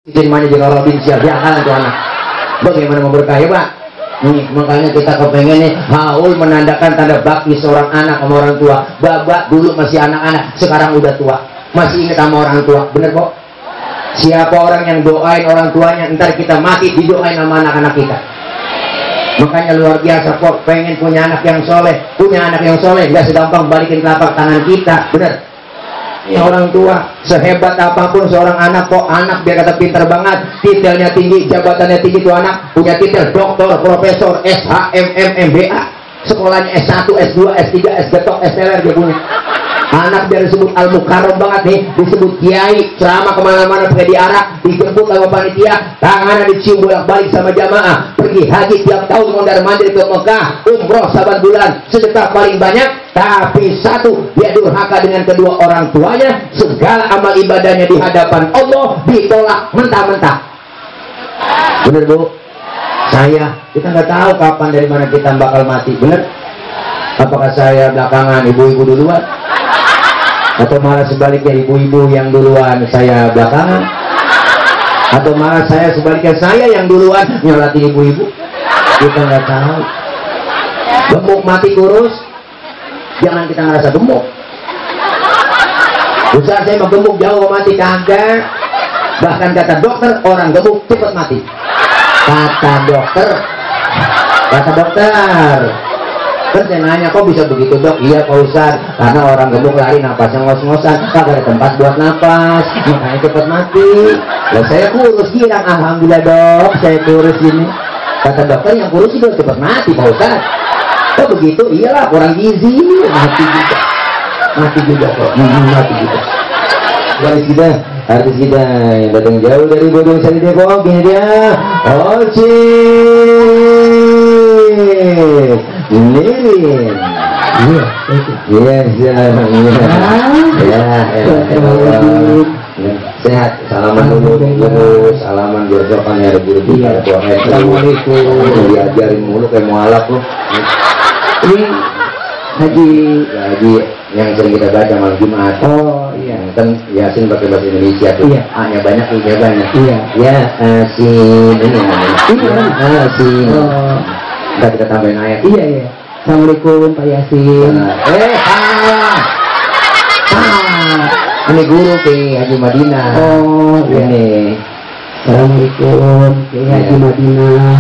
Jadi mana jadi Robin siap jangan tuh anak. Bagaimana mau berkah ya Pak? Nih, makanya kita kepengen nih haul menandakan tanda bakti seorang anak sama orang tua. Babak dulu masih anak-anak, sekarang udah tua, masih ingat sama orang tua, bener kok? Siapa orang yang doain orang tuanya, ntar kita mati didoain sama anak-anak kita. Makanya luar biasa kok, pengen punya anak yang soleh, nggak segampang balikin telapak tangan kita, bener? Ya orang tua, sehebat apapun seorang anak kok, anak biar kata pintar banget, titelnya tinggi, jabatannya tinggi tuh anak, punya titel doktor, profesor, SH, MBA, sekolahnya S1, S2, S3, S-Getok, S-Teler dia punya. Anak biar disebut al-mukarram banget nih, disebut kiai, ceramah kemana-mana pakai diarak, dijemput sama panitia, tangannya dicium bolak-balik sama jamaah, pergi haji tiap tahun mondar-mandir ke Mekah, umroh saban bulan, sedekah paling banyak, tapi satu, dia durhaka dengan kedua orang tuanya, segala amal ibadahnya di hadapan Allah ditolak mentah-mentah. Bener Bu? Kita nggak tahu kapan dari mana kita bakal mati, bener? Apakah saya belakangan, ibu-ibu duluan? Atau malah sebaliknya ibu-ibu yang duluan, saya belakangan? Atau malah saya sebaliknya, saya yang duluan nyolatin ibu-ibu? Kita nggak tahu. Gemuk mati kurus, jangan kita ngerasa gemuk. Usaha saya mah gemuk jauh mati kagak. Bahkan kata dokter, orang gemuk cepat mati. Kata dokter. Kan saya nanya, kok bisa begitu dok? Iya Pak Ustaz, karena orang gemuk lari napasnya ngos-ngosan, kagak ada tempat buat napas, makanya cepat mati. Lah saya kurus girang, alhamdulillah dok, saya kurus ini. Kata dokter yang kurus juga cepat mati Pak Ustaz. Oh begitu, iyalah kurang gizi, mati juga kok, mati juga. Artis kita yang datang jauh dari Bodong Sari Depok, ini dia Oci Lirin. Sehat, salaman dulu, salaman biar sopan ya Ibu. Assalamualaikum. Diajarin mulu kayak mualaf loh. Ini haji yang sering kita baca malam Jumat. Oh iya. Kan Yasin pakai bahasa Indonesia tuh. Iya. A-nya banyak, I-nya banyak. Iya. Ya Yasin ini namanya. Iya. Yasin. Oh. Kita tambahin ayat. Iya. Assalamualaikum Pak Yasin. Ini guru ke Haji Madinah. Oh iya. Ini. Assalamualaikum ke Haji Madinah.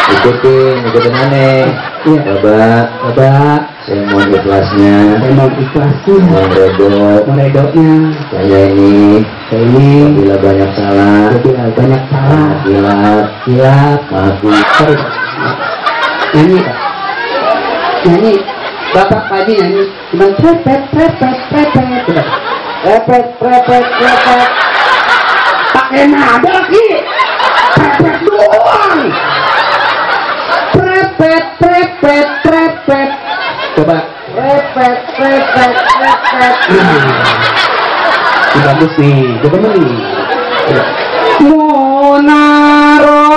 Ikutin aneh. Iya. Bapak. Saya mohon ikhlasnya. Mohon redonya. Saya ini. Bila banyak salah. Hilaf. Maafin. Nyanyi. Bapak Haji nyanyi. Cuman prepet. Pakai nada lagi. Prepet doang. Prepet. Coba. Prepet. Bagus nih. Coba nih. Monaro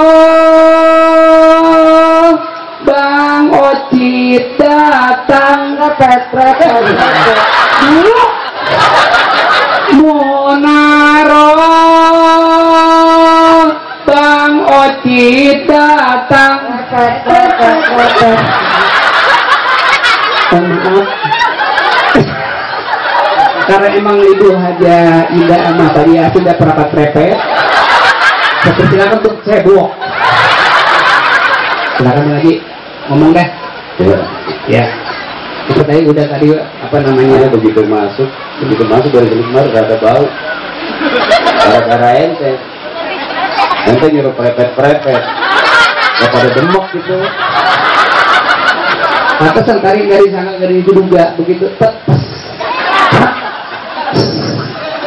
Bang Ocit datang. Prepet. Monaro Bang Ocit datang. Maaf. Karena emang Ibu Haja Indah sama Pak Dia sudah perapat prepet. Saya persilakan untuk saya buok. Silakan lagi ngomong deh. Ya. Itu tadi udah tadi apa namanya begitu masuk dari keluar gak ada bau. Gara-gara ente nyuruh prepet. Gak pada demok gitu. Pantesan tarik dari sana dari itu juga begitu.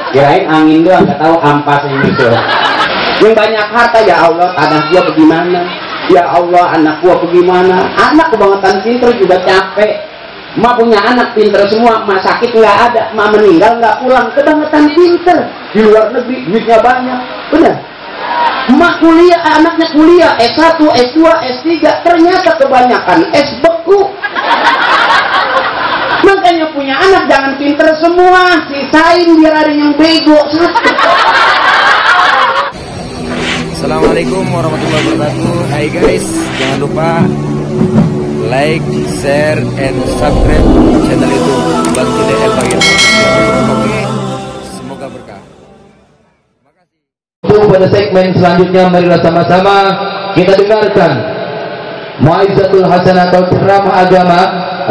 Kirain angin doang, nggak tahu ampas ini tuh. Yang banyak harta ya Allah, anak gua bagaimana? Ya Allah, anak gua bagaimana? Anak kebangetan pinter juga capek. Ma punya anak pinter semua, ma sakit nggak ada, ma meninggal nggak pulang, kebangetan pinter. Di luar negeri duitnya banyak, benar. Mak kuliah, anaknya kuliah S1, S2, S3, ternyata kebanyakan S beku. Makanya punya anak jangan pinter semua, sisain biar ada yang bego satu. Assalamualaikum warahmatullahi wabarakatuh. Hai guys, jangan lupa like, share, and subscribe channel YouTube Bang Jude El Bagir. Oke, semoga berkah. Untuk pada segmen selanjutnya, marilah sama-sama kita dengarkan Mau'izatul Hasanah atau ceramah agama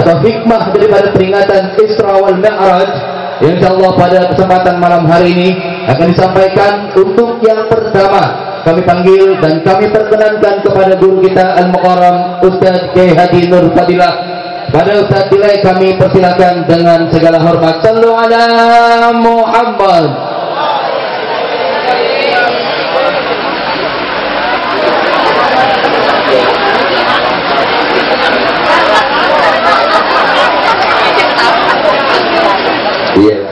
atau hikmah daripada peringatan Isra wal Mi'raj yang insyaallah pada kesempatan malam hari ini akan disampaikan. Untuk yang pertama kami panggil dan kami perkenankan kepada guru kita Al-Mukarram Ustaz Kiai Haji Nur Fadilah. Pada Ustaz Kiai kami persilakan dengan segala hormat. Sallu ala Muhammad. Iya.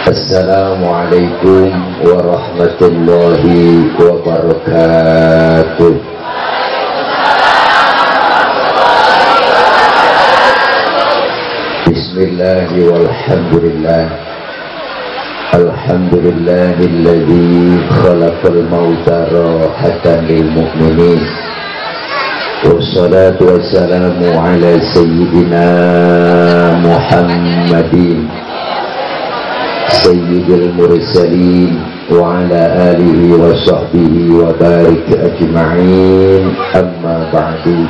Assalamualaikum warahmatullahi wabarakatuh. Bismillahi walhamdulillah. Alhamdulillahilladzi khalaqal mauta rahatan lil mu'minin. Wassalatu wassalamu ala sayyidina Muhammadin sayyidil mursalin wa ala alihi wa sahbihi wa barik ajma'in, amma ba'du.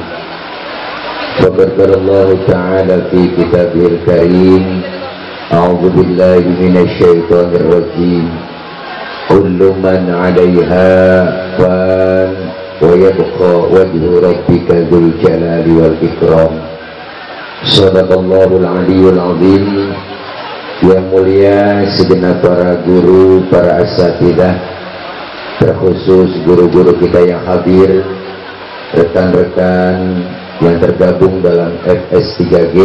Faqad Allah ta'ala fi kitabihil karim, a'udzu billahi minasy syaithanir rajim. Kullu man 'alaiha fan wa yabqa wajhu rabbika dzul jalali wal ikram. Shadaqallahul aliyyul azim. Yang mulia segenap para guru, para asatidzah, terkhusus guru-guru kita yang hadir, rekan-rekan yang tergabung dalam FS3G,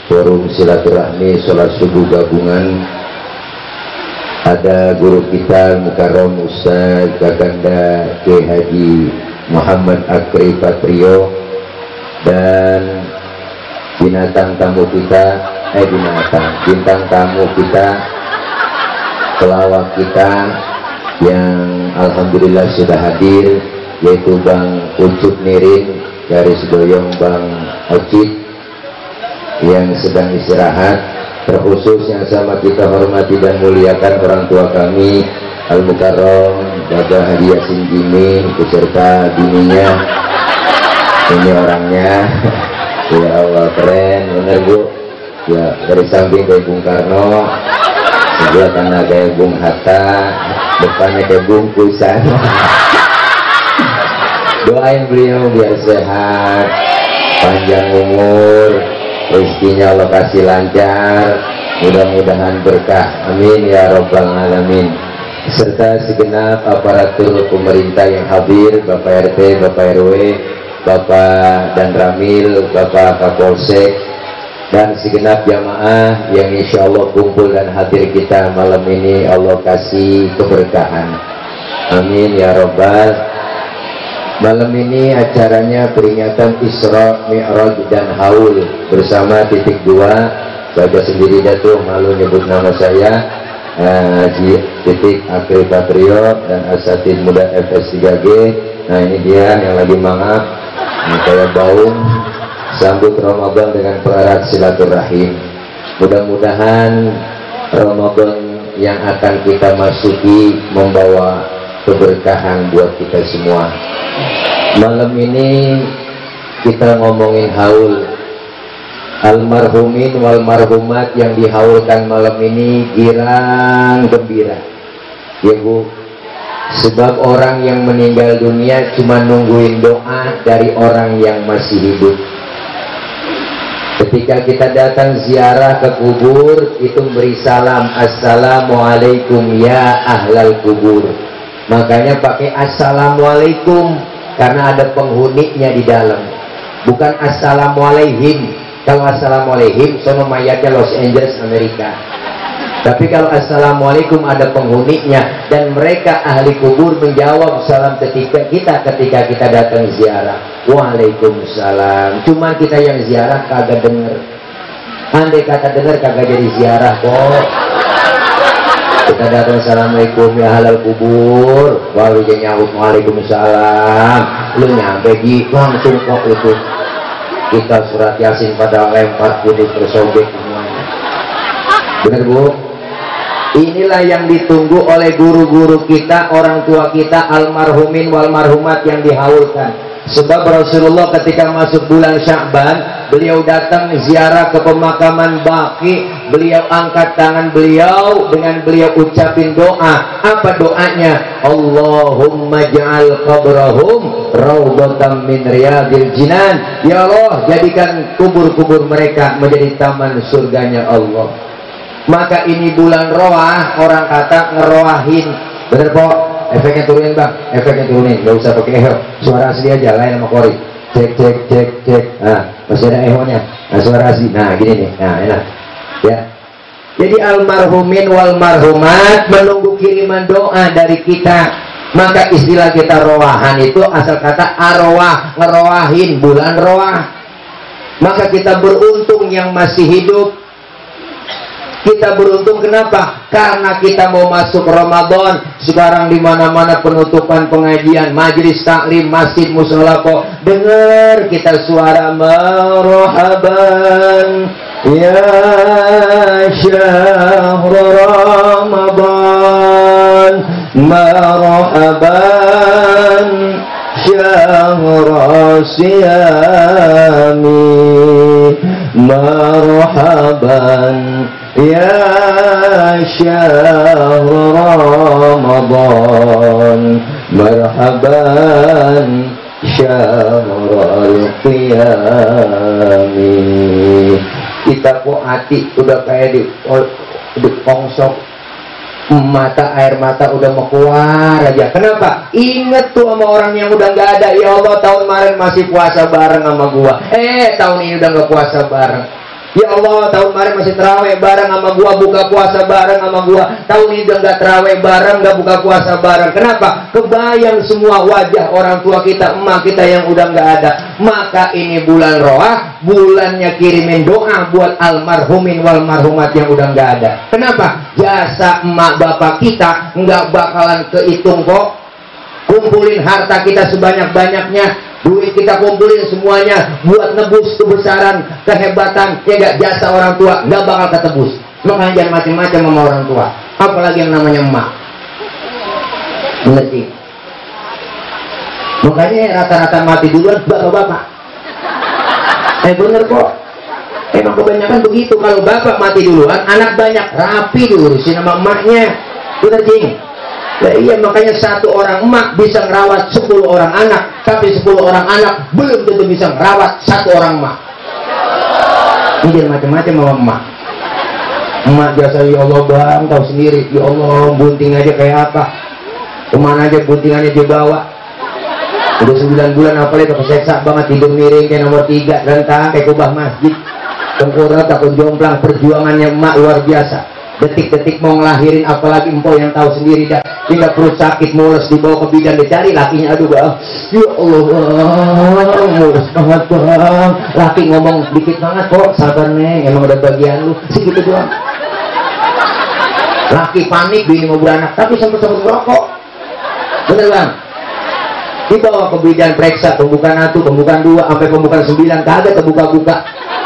Forum Silaturahmi Sholat Subuh Gabungan. Ada guru kita Mukarram Ustaz Kakanda Kiai Haji Muhammad Akri Patrio, dan bintang tamu kita, bintang tamu kita, pelawak kita yang alhamdulillah sudah hadir, yaitu Bang Ucup Nirin dari Sedoyong Bang Ocit yang sedang istirahat. Terkhusus yang sama kita hormati dan muliakan orang tua kami Al-Mukarram Bapak Haji Yasin Jimmy beserta bininya. Ini orangnya ya Allah, keren bener Bu. Ya, dari samping kayak Bung Karno, sebelah kanan kayak Bung Hatta, depannya kayak Bung Kusan. Doain beliau biar sehat, panjang umur, rezekinya Allah kasih lancar, mudah-mudahan berkah, amin ya robbal alamin. Serta segenap aparatur pemerintah yang hadir, Bapak RT, Bapak RW, Bapak dan Ramil, Bapak Kapolsek, dan segenap jamaah yang insya Allah kumpul dan hadir kita malam ini, Allah kasih keberkahan, amin ya robbal. Malam ini acaranya peringatan Isra, Mi'raj dan Haul bersama titik 2. Baca sendiri jatuh, malu nyebut nama saya, titik Akri Patrio dan Asatid Muda FS3G. Nah ini dia yang lagi mangap, kayak baung, sambut Ramadan dengan pererat silaturahim. Mudah-mudahan Ramadan yang akan kita masuki membawa keberkahan buat kita semua. Malam ini kita ngomongin haul. Almarhumin wal marhumat yang dihaulkan malam ini girang gembira, ya Bu. Sebab orang yang meninggal dunia cuma nungguin doa dari orang yang masih hidup. Ketika kita datang ziarah ke kubur, itu beri salam, assalamualaikum ya ahlal kubur. Makanya pakai assalamualaikum, karena ada penghuninya di dalam, bukan assalamualaikum. Kalau assalamualaikum sono mayatnya Los Angeles Amerika, tapi kalau assalamualaikum ada penghuninya, dan mereka ahli kubur menjawab salam ketika kita datang ziarah, waalaikumsalam. Cuma kita yang ziarah kagak denger. Andai kata denger kagak jadi ziarah kok. Kita datang assalamualaikum ya halal kubur, baru dia nyaut waalaikumsalam. Lu nyampe di langsung kok itu kita surat yasin pada lempar putih tersobek semuanya. Benar Bu? Inilah yang ditunggu oleh guru-guru kita, orang tua kita, almarhumin wal marhumat yang dihaulkan. Sebab Rasulullah ketika masuk bulan Sya'ban, beliau datang ziarah ke pemakaman Baqi, beliau angkat tangan beliau dengan beliau ucapin doa. Apa doanya? Allahumma ja'al qabrahum raudhatan min riyadil jinan. Ya Allah, jadikan kubur-kubur mereka menjadi taman surganya Allah. Maka ini bulan roah, orang kata ngeroahin. Bener po? Efeknya turunin bang, efeknya turunin, nggak usah pakai eho, suara asli aja, lain sama kori. Cek cek cek cek, nah masih ada ehonya, nah suara asli, nah gini nih, nah enak, ya. Jadi almarhumin wal marhumat menunggu kiriman doa dari kita. Maka istilah kita roahan itu asal kata arwah, ngeroahin bulan roah. Maka kita beruntung yang masih hidup. Kita beruntung kenapa? Karena kita mau masuk Ramadan. Sekarang di mana-mana penutupan pengajian, majelis taklim, masjid, mushola kok dengar kita suara marhaban ya syahr Ramadan, marhaban syahr siyami, marhaban ya syahr Ramadan, marhaban syahr al-qiyami. Kita kok hati udah kayak di pongsok, mata air mata udah mau keluar aja. Kenapa? Ingat tuh sama orang yang udah nggak ada. Ya Allah, tahun kemarin masih puasa bareng sama gua, tahun ini udah nggak puasa bareng. Ya Allah, tahun kemarin masih terawih bareng sama gua, buka puasa bareng sama gua. Tahun ini udah nggak terawih bareng, nggak buka puasa bareng. Kenapa? Kebayang semua wajah orang tua kita, emak kita yang udah nggak ada. Maka ini bulan roah, bulannya kirimin doa buat almarhumin wal marhumat yang udah nggak ada. Kenapa? Jasa emak bapak kita nggak bakalan kehitung kok. Kumpulin harta kita sebanyak-banyaknya, duit kita kumpulin semuanya buat nebus kebesaran, kehebatan, ya gak, jasa orang tua nggak bakal ketebus. Makanya jangan macam-macam sama orang tua, apalagi yang namanya emak. Mengerti? Makanya rata-rata mati duluan bapak-bapak. Bener kok. Emang kebanyakan begitu. Kalau bapak mati duluan, anak banyak rapi diurusin sama emaknya. Bener jing? Ya, iya, makanya satu orang emak bisa ngerawat 10 orang anak, tapi 10 orang anak belum tentu bisa ngerawat satu orang emak. Ini macam-macam sama emak. Emak biasa, ya Allah bang, tahu sendiri, ya Allah bunting aja kayak apa, kemana aja buntingannya dia bawa. Udah 9 bulan apalagi keseksa banget, tidur miring kayak nomor 3 dan kayak kubah masjid. Tengkorak takut jomplang, perjuangannya emak luar biasa. Detik-detik mau ngelahirin, apalagi empok yang tahu sendiri dah, tidak perut sakit mules dibawa ke bidan dicari lakinya, aduh bang, ya Allah bang, mules banget bang, laki ngomong dikit banget kok, sabar neng, emang udah bagian lu, segitu doang. Laki panik, bini mau beranak, tapi sempet-sempet merokok, bener bang? Dibawa ke bidan periksa, pembukaan 1, pembukaan 2, sampai pembukaan 9, kagak terbuka-buka.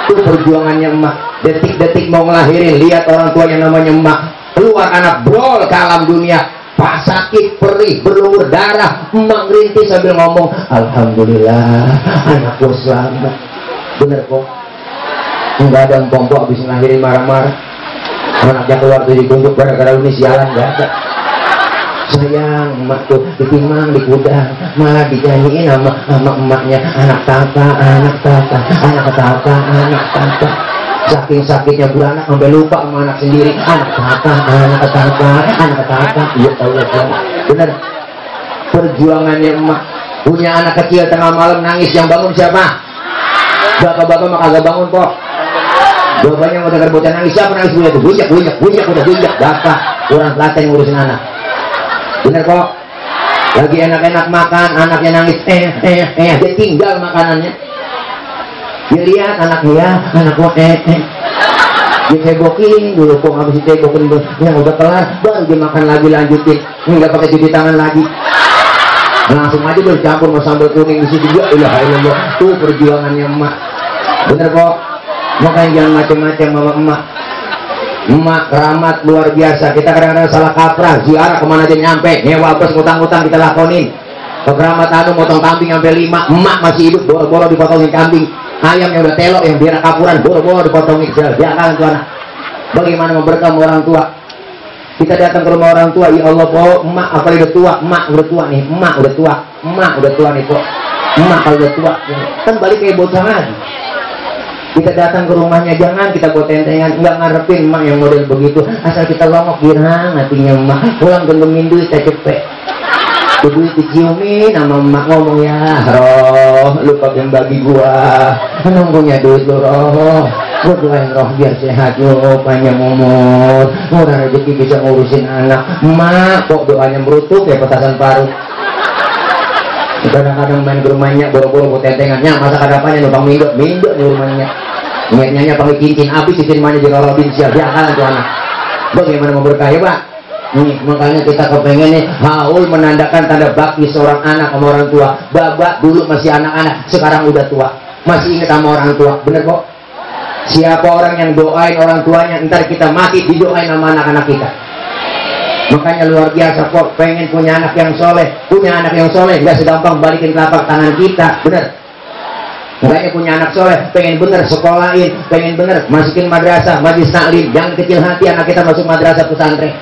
Itu perjuangannya emak. Detik-detik mau ngelahirin, lihat orang tua yang namanya emak, keluar anak brol ke alam dunia, pak sakit, perih, berlumur darah, emak ngerintis sambil ngomong, alhamdulillah anakku selamat. Bener kok? Enggak ada empok-empok habis ngelahirin marah-marah, anaknya keluar tuh ditunjuk gara-gara ini sialan, gak ada. Sayang emak tuh ditimang di gudang, malah dinyanyiin sama emaknya, anak tata, anak tata, anak tata, anak tata. Saking sakitnya beranak sampai lupa sama anak sendiri, anak tata, anak tata, anak tata. Ya Allah, bener. Perjuangannya emak. Punya anak kecil tengah malam nangis, yang bangun siapa? Bapak-bapak mah kagak bangun kok. Bapaknya mau dengar bocah nangis, siapa nangis? Punya tuh, bunyak, udah bunyak. Bapak kurang telaten ngurusin anak. Bener kok, lagi enak-enak makan, anaknya nangis, dia tinggal makanannya. Dia lihat anaknya, anak gua, Ditebokin dulu kok, habis ditebokin dulu yang udah kelar baru dia makan lagi, lanjutin nggak pakai cuci tangan lagi, langsung aja bercampur sama sambal kuning di situ juga. Ilah tuh perjuangannya emak, bener kok. Makanya jangan macam-macam sama emak keramat luar biasa. Kita kadang-kadang salah kaprah, ziarah kemana aja nyampe, nyewa bus, ngutang-ngutang kita lakonin. Ke keramat anu motong kambing sampai 5, emak masih hidup boro-boro dipotongin kambing. Ayam yang udah telok, yang biar kapuran, boro-boro dipotongin. Jangan tuh anak. Bagaimana memberkam orang tua? Kita datang ke rumah orang tua, ya Allah, emak apalagi udah tua, emak udah tua nih, emak udah tua nih kok. Emak kalau udah tua, kan balik kayak bocah lagi. Kita datang ke rumahnya, jangan kita buat tentengan, nggak ngarepin emak yang model begitu. Asal kita longok girang, hatinya emak, pulang gendemin duit, saya cepet. Duit diciumin sama emak, ngomong ya roh, lu pakai bagi gua, nunggunya duit lu roh. Gua doain roh biar sehat lu, panjang umur, murah rezeki bisa ngurusin anak. Emak kok doanya merutuk kayak petasan parut. Kadang-kadang main ke rumahnya boro-boro buat tentengannya, masa kadapannya numpang mindok di rumahnya. Niatnya pakai cincin, habis cincin mana jadi Robin siap diakalan tuh anak. Bagaimana mau berkah ya Pak? Nih, makanya kita kepengen nih haul menandakan tanda bakti seorang anak sama orang tua. Babak dulu masih anak-anak, sekarang udah tua, masih ingat sama orang tua, bener kok? Siapa orang yang doain orang tuanya, ntar kita mati didoain sama anak-anak kita. Makanya luar biasa kok, pengen punya anak yang soleh. Punya anak yang soleh nggak segampang balikin telapak tangan kita, bener? Makanya punya anak soleh, pengen bener sekolahin, pengen bener masukin madrasah, majlis taklim. Jangan kecil hati anak kita masuk madrasah pesantren.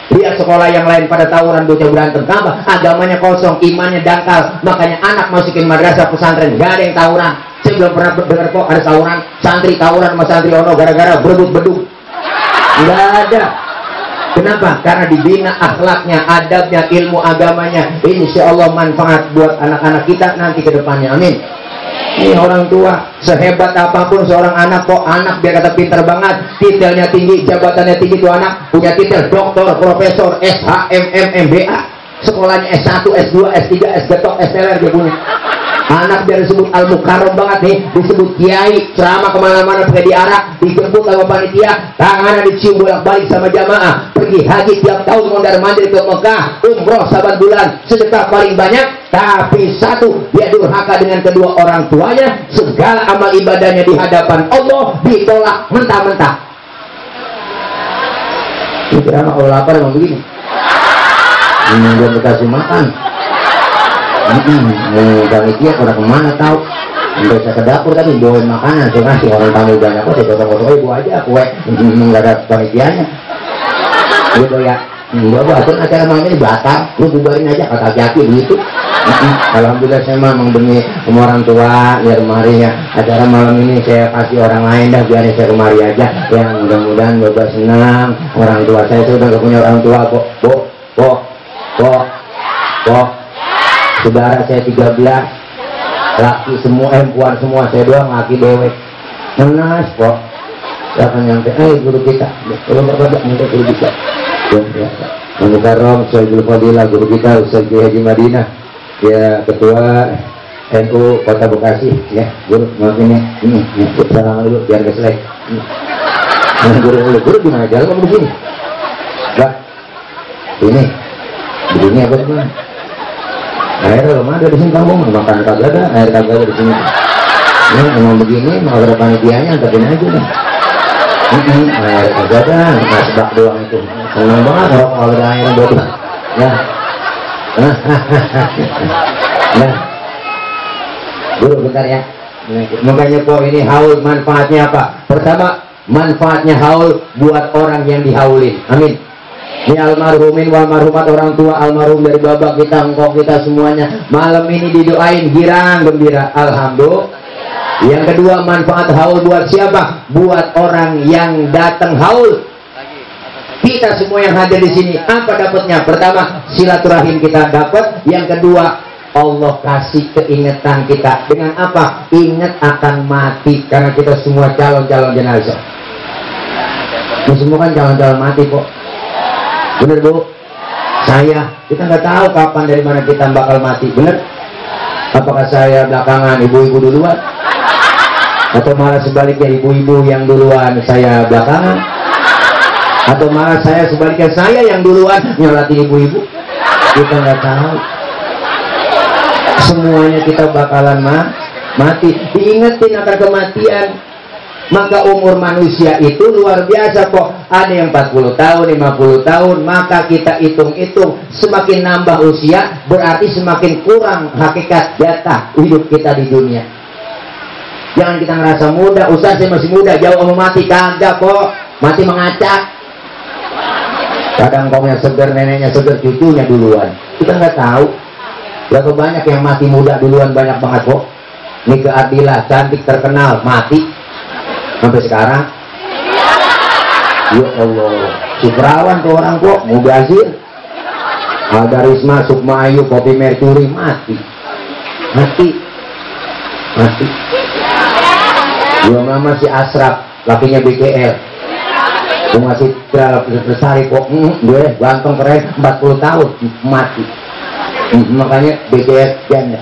Lihat sekolah yang lain pada tawuran, bocah berantem. Kenapa? Agamanya kosong, imannya dangkal. Makanya anak masukin madrasah pesantren, gak ada yang tawuran. Saya belum pernah dengar kok ada tawuran, santri tawuran sama santri ono gara-gara berebut beduk. Gak ada. Kenapa? Karena dibina akhlaknya, adabnya, ilmu agamanya. Insya Allah manfaat buat anak-anak kita nanti ke depannya. Amin. Ini orang tua, sehebat apapun seorang anak, kok anak biar kata pintar banget, titelnya tinggi, jabatannya tinggi, tuh anak punya titel doktor, profesor, SHM, MBA, sekolahnya S1, S2, S3, S-Getok, S-Teler dia punya. Anak biar disebut al-mukarram banget nih, disebut kiai, ceramah kemana-mana pakai diarak, dijemput sama panitia, tangannya dicium bolak-balik sama jamaah, pergi haji tiap tahun mondar-mandir ke Mekah, umroh saban bulan, sedekah paling banyak. Tapi satu, dia durhaka dengan kedua orang tuanya, segala amal ibadahnya di hadapan Allah ditolak mentah-mentah. Kira anak kalau lapar emang begini, ini dia dikasih makan. Panitia pada kemana tahu? Udah saya ke dapur tadi bawain makanan, saya ngasih orang tamu banyak kok, saya potong-potong ibu aja kue, nggak ada panitianya. Gitu ya, enggak atur acara malam ini batal, lu bubarin aja kata hati begitu. Alhamdulillah saya memang demi orang tua biar kemari ya acara malam ini saya kasih orang lain dah, biar saya kemari aja ya, mudah-mudahan bapak senang. Orang tua saya sudah gak punya orang tua kok, saudara saya 13 laki semua, perempuan semua, saya doang laki dewek. Menas kok saya akan nyampe guru kita kalau nggak ada minta guru kita Mukarram Syaikhul Fadilah, guru kita Ustaz Haji Madinah ya, ketua NU Kota Bekasi ya, guru maafin ya, ini salam dulu biar gak selek. Guru gimana jalan kamu di sini? Mbak, ini apa teman? Air rumah ada di sini, kamu makan kagak ada, air kagak ada di sini. Ini emang begini, mau ada panitianya antarin aja deh. Air kagak ada, nggak sebak doang itu. Senang banget kalau ada air botol. Ya. Nah, guru bentar ya. Makanya kok ini haul manfaatnya apa? Pertama, manfaatnya haul buat orang yang dihaulin. Amin. Ini almarhumin wal marhumat, orang tua almarhum dari bapak kita, engkau kita semuanya malam ini didoain girang gembira, alhamdulillah. Yang kedua, manfaat haul buat siapa? Buat orang yang datang haul. Kita semua yang hadir di sini apa dapatnya? Pertama, silaturahim kita dapat. Yang kedua, Allah kasih keingetan kita dengan apa? Ingat akan mati, karena kita semua calon-calon jenazah. Ini semua kan calon-calon mati kok. Bener Bu? Kita nggak tahu kapan dari mana kita bakal mati, bener? Apakah saya belakangan, ibu-ibu duluan? Atau malah sebaliknya ibu-ibu yang duluan, saya belakangan? Atau malah saya sebaliknya, saya yang duluan nyolatin ibu-ibu? Kita nggak tahu. Semuanya kita bakalan mati. Diingetin akan kematian. Maka umur manusia itu luar biasa kok. Ada yang 40 tahun, 50 tahun. Maka kita hitung-hitung, semakin nambah usia berarti semakin kurang hakikat data hidup kita di dunia. Jangan kita ngerasa muda, Ustaz saya masih muda, jauh sama mati. Kagak kok, mati mengacak. Kadang kongnya seger, neneknya seger, cucunya duluan. Kita nggak tahu. Berapa banyak yang mati muda duluan, banyak banget kok. Nika Ardila, cantik terkenal, mati sampai sekarang. Ya Allah, Suprawan tuh orang kok, Mubazir, Alda Risma, Sukma Ayu, Kopi Mercury, mati. Belum lama si Asraf, lakinya BKR, Bunga Citra Besari kok, gue ganteng keren, 40 tahun, mati. Makanya BKR janda.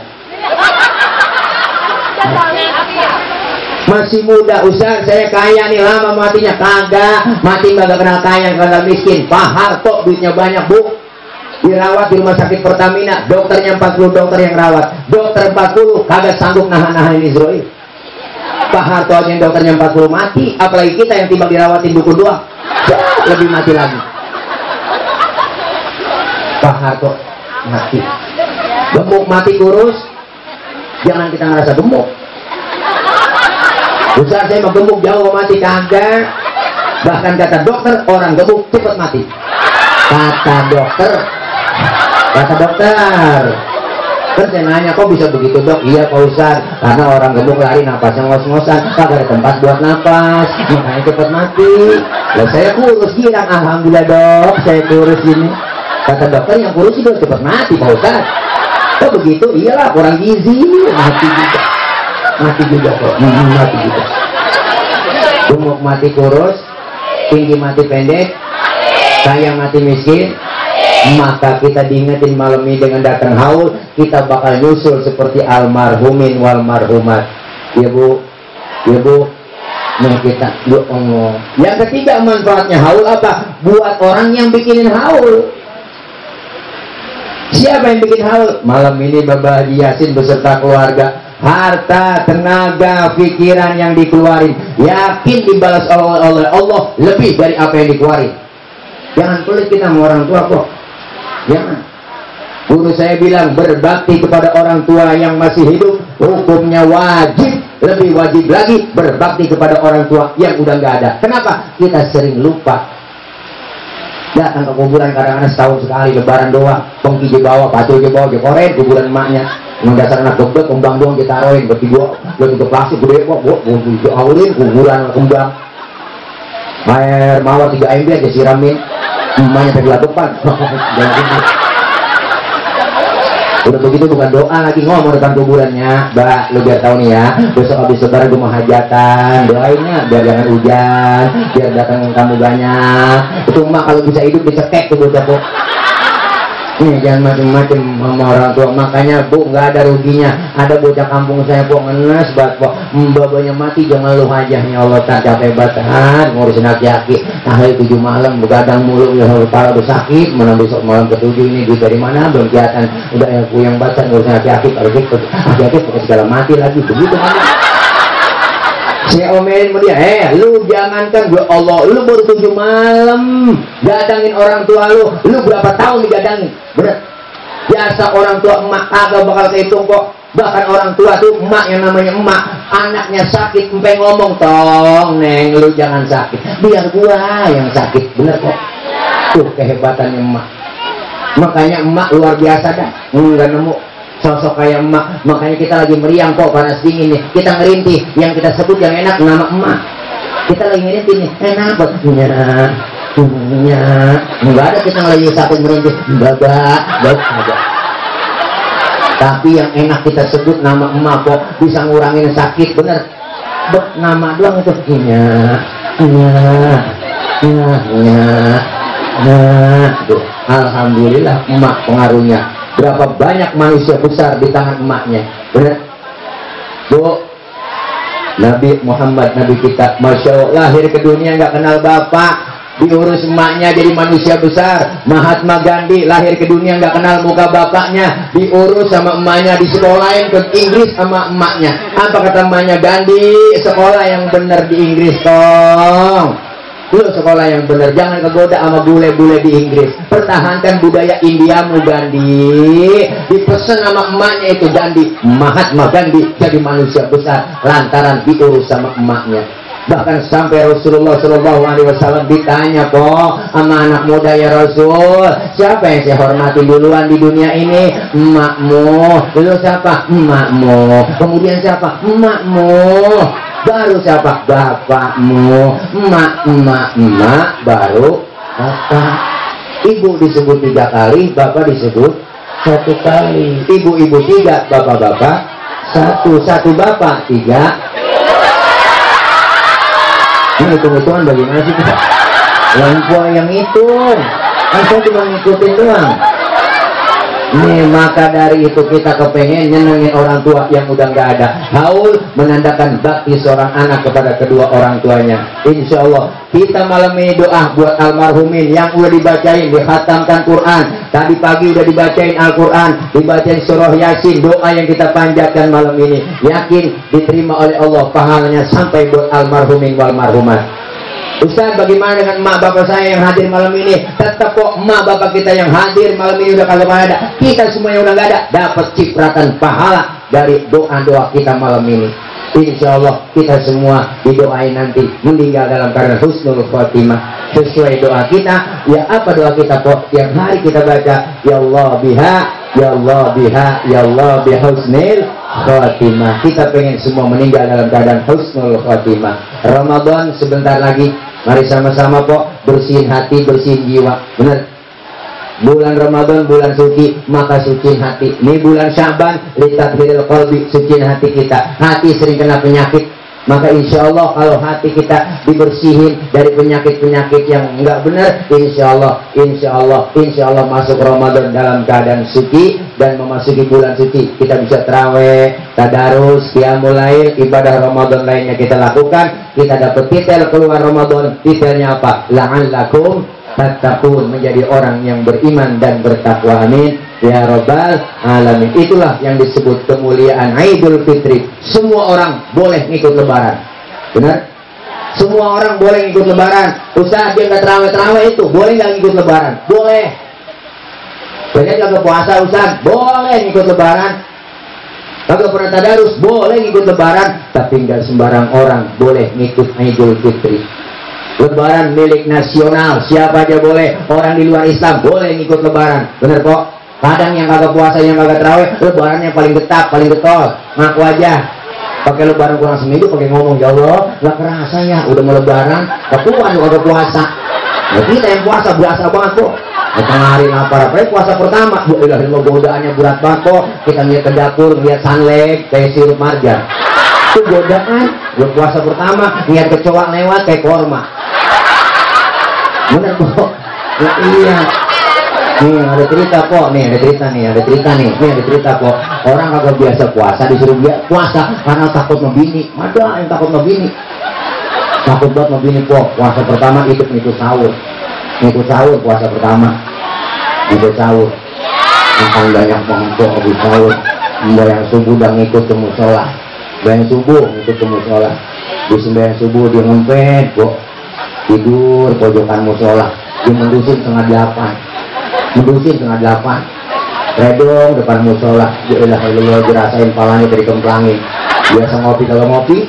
Masih muda, Ustaz saya kaya nih, lama matinya. Kagak, mati kagak kenal kaya, kenal miskin. Pak Harto duitnya banyak bu, dirawat di rumah sakit Pertamina, dokternya 40 dokter yang rawat, dokter 40 kagak sanggup nahan Israel. Pak Harto aja yang dokternya 40 mati, apalagi kita yang tiba dirawatin dukun doang, lebih mati lagi. Pak Harto mati, gemuk mati kurus. Jangan kita ngerasa gemuk. Ustaz saya mau gemuk jauh mati, kagak. Bahkan kata dokter, orang gemuk cepat mati. Kata dokter. Terus saya nanya, kok bisa begitu dok? Iya Pak Ustaz, karena orang gemuk lari napasnya ngos-ngosan, kagak ada tempat buat napas, makanya cepat mati. Lah saya kurus, bilang alhamdulillah dok, saya kurus ini. Kata dokter, yang kurus itu cepat mati Pak Ustaz. Kok begitu? Iyalah, kurang gizi, mati juga. Mati juga kok, mati juga. Gemuk mati kurus, tinggi mati pendek, kaya mati miskin. Maka kita diingetin malam ini dengan datang haul, kita bakal nyusul seperti almarhumin wal marhumat. Ya bu, ya bu. Nah kita, ya Allah. Yang ketiga manfaatnya haul apa? Buat orang yang bikinin haul. Siapa yang bikin haul? Malam ini Bapak Haji Yasin beserta keluarga, harta, tenaga, pikiran yang dikeluarin, yakin dibalas oleh Allah lebih dari apa yang dikeluarin. Jangan pelit kita sama orang tua kok. Jangan. Guru saya bilang berbakti kepada orang tua yang masih hidup hukumnya wajib, lebih wajib lagi berbakti kepada orang tua yang udah nggak ada. Kenapa? Kita sering lupa. Datang ke kuburan kadang-kadang setahun sekali, lebaran doang, pengki di bawah, pacul di bawah, koren kuburan emaknya. Yang dasar anak dokter, kembang doang ditaruhin, bertiga, ke plastik gede kok, diawalin kuburan kembang. Air mawar 3 MB aja siramin, emaknya tadi depan. Udah begitu bukan doa lagi, ngomong depan kuburannya. Mbak, lu biar tahu nih ya, besok habis lebaran gue mau hajatan, doainnya biar jangan hujan, biar datang kamu banyak. Itu emak kalau bisa hidup dicekek tuh bocah kok. Nih jangan macem-macem sama orang tua. Makanya bu, nggak ada ruginya. Ada bocah kampung saya kok ngenes banget kok, mbak-mbaknya mati jangan lu hajahnya. Allah tak capek banget ngurusin aki-aki. Hari 7 malam begadang mulu, ya kepala udah sakit. Mana besok malam ke-7 ini duit dari mana belum kelihatan. Udah yang puyeng baca ngurusin aki-aki. Kalau gitu aki-aki pakai segala mati lagi begitu kan. Saya omelin sama dia, lu jangankan gue Allah, lu baru 7 malam gadangin orang tua lu berapa tahun digadangin? Bener. Biasa orang tua emak kagak bakal kehitung kok. Bahkan orang tua tuh emak yang namanya emak, anaknya sakit sampai ngomong, tong neng lu jangan sakit, biar gua yang sakit, bener kok. Tuh kehebatannya emak. Makanya emak luar biasa dah, nggak nemu sosok kayak emak. Makanya kita lagi meriang kok, panas dingin nih, kita ngerintih yang kita sebut yang enak nama emak. Kita lagi ngerintih nih, enak banget punya enggak ada kita lagi sakit merintih, enggak ada. Tapi yang enak kita sebut nama emak kok, bisa ngurangin sakit, bener. Nama doang itu alhamdulillah emak pengaruhnya. Berapa banyak manusia besar di tangan emaknya, bener bu. Nabi Muhammad, Nabi kita, Masya Allah, lahir ke dunia nggak kenal bapak, diurus emaknya jadi manusia besar. Mahatma Gandhi lahir ke dunia nggak kenal muka bapaknya, diurus sama emaknya, disekolahin ke Inggris sama emaknya. Apa kata emaknya? Gandhi, sekolah yang benar di Inggris tong. Lu sekolah yang benar, jangan kegoda sama bule-bule di Inggris. Pertahankan budaya Indiamu Gandhi. Dipesan sama emaknya itu Gandhi, Mahatma Gandhi jadi manusia besar lantaran diurus sama emaknya. Bahkan sampai Rasulullah SAW ditanya kok sama anak muda, ya Rasul, siapa yang saya hormati duluan di dunia ini? Emakmu. Lu siapa? Emakmu. Kemudian siapa? Emakmu. Baru siapa? Bapakmu. Emak, baru bapak. Ibu disebut 3 kali, bapak disebut 1 kali. Ibu 3, bapak 1. 1 bapak 3. Ini hitung-hitungan bagaimana sih kita? Lampu yang hitung, kan saya cuma ngikutin doang. Nih, maka dari itu kita kepengen nyenengin orang tua yang udah nggak ada. Haul menandakan bakti seorang anak kepada kedua orang tuanya. Insya Allah kita malam ini doa buat almarhumin yang udah dibacain, dikhatamkan Quran. Tadi pagi udah dibacain Al-Quran, dibacain surah Yasin. Doa yang kita panjatkan malam ini yakin diterima oleh Allah, pahalanya sampai buat almarhumin wal marhumat. Ustaz, bagaimana dengan emak bapak saya yang hadir malam ini? Tetap kok emak bapak kita yang hadir malam ini udah kagak ada. Kita semua yang udah gak ada dapat cipratan pahala dari doa-doa kita malam ini. Insya Allah kita semua didoain nanti meninggal dalam keadaan husnul khotimah sesuai doa kita. Ya apa doa kita kok? Yang hari kita baca, ya Allah biha, ya Allah biha, ya Allah biha husnul khotimah. Kita pengen semua meninggal dalam keadaan husnul khotimah. Ramadan sebentar lagi, mari sama-sama kok bersihin hati, bersihin jiwa. Bener? Bulan Ramadan bulan suci, maka suciin hati. Ini bulan Syaban, litatbiril qalbi, suciin hati kita. Hati sering kena penyakit, maka insya Allah kalau hati kita dibersihin dari penyakit-penyakit yang enggak benar, insya Allah masuk Ramadan dalam keadaan suci dan memasuki bulan suci. Kita bisa tarawih, tadarus, qiyamul lail, ibadah Ramadan lainnya kita lakukan. Kita dapat titel keluar Ramadan. Titelnya apa? La'allakum tattaqun, menjadi orang yang beriman dan bertakwa. Amin ya rabbal alamin. Itulah yang disebut kemuliaan Idul Fitri. Semua orang boleh ngikut lebaran. Benar? Semua orang boleh ngikut lebaran. Ustaz, dia nggak terawih itu boleh nggak ngikut lebaran? Boleh. Banyak kagak puasa Ustaz, boleh ngikut lebaran. Kagak pernah tadarus, boleh ngikut lebaran. Tapi nggak sembarang orang boleh ngikut Idul Fitri. Lebaran milik nasional, siapa aja boleh. Orang di luar Islam boleh ngikut lebaran. Bener kok? Kadang yang kagak puasa, yang kagak terawih, lebarannya paling getap, paling getol. Ngaku aja. Pakai lebaran kurang seminggu, pakai ngomong, ya Allah, gak kerasa ya, udah mau lebaran, kepuan kagak puasa. Nah, kita yang puasa biasa banget kok. Tengah hari lapar, apalagi puasa pertama, godaannya berat banget kok. Kita lihat ke dapur, lihat sunlight, kayak sirup marjan. Itu godaan. Buat puasa pertama, lihat kecoa lewat kayak korma. Bener kok? Ya, iya. Nih ada cerita kok, nih ada cerita kok. Orang kagak biasa puasa disuruh dia puasa karena takut membini. Ada yang takut membini. Takut banget membini kok. Puasa pertama ikut sahur. Ngikut sahur puasa pertama. Ngikut sahur. Makan banyak banget kok habis sahur. Yang subuh udah ngikut ke musola. Yang subuh ngikut ke musola. Di sembahyang subuh dia ngempet kok. Tidur pojokan musola. Dia mendusin setengah 8. Redong depan musola. Ya ilah ilah dirasain palanya dari kemplangin. Biasa ngopi, kalau ngopi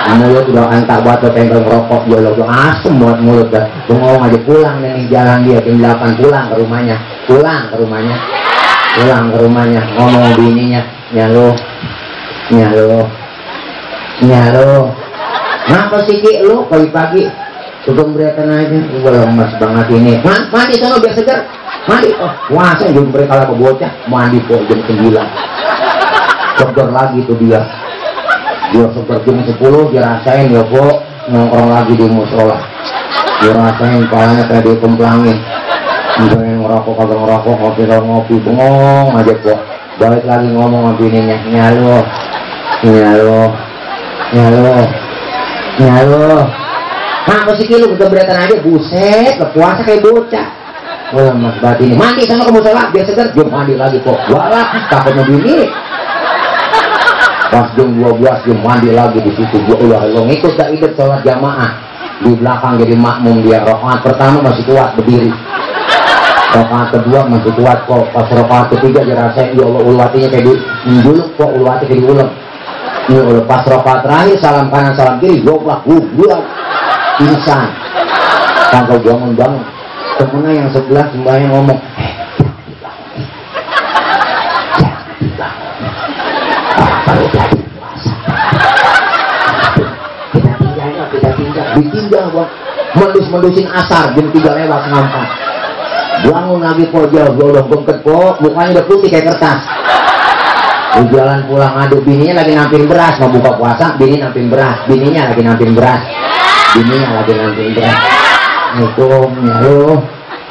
mulut udah antar batu pengen ngerokok. Ya Allah udah asem buat mulut dah. Bengong aja pulang nih jalan dia jam 8 pulang ke rumahnya. Ngomong bininya, nyalo. Ngapa sih Ki lu pagi-pagi? Tukang berikan aja, gue lemas banget ini. Mandi sana biar segar. Mandi, puasa jam mereka lah bocah. Mandi kok jam 9. Segar lagi tuh dia. Dia segar jam 10, dia rasain ya kok nongkrong lagi di musola. Dia rasain palanya kayak dikemplangin. Dia ngerokok kagak ngerokok, ngopi bengong aja kok. Balik lagi ngomong sama bininya, nyalo. Ya lo. Apa sih lu keberatan aja, buset, puasa kayak bocah. Oh mas batin, mandi sama kamu sholat biar segar, jom mandi lagi kok. Walah, takutnya bini. Pas jam 12 jam mandi lagi di situ. Gua lo ngikut dah hidup sholat jamaah di belakang jadi makmum dia. Rakaat pertama masih kuat berdiri. Rakaat kedua masih kuat kok. Pas rakaat ketiga dia rasain ya Allah ulwatinya kayak dulu kok ulwati kayak diulang. Ini udah pas rakaat terakhir salam kanan salam kiri goblok gua pingsan. Tangkau bangun. Temennya yang sebelah sembahyang ngomong, kita tinggal buat mendus-mendusin asar jam 3 lewat ngampang. Bangun lagi kok jauh udah bengket kok, mukanya udah putih kayak kertas. Di jalan pulang aduh bininya lagi nampin beras, mau buka puasa bini nampin beras, bininya lagi nampin beras.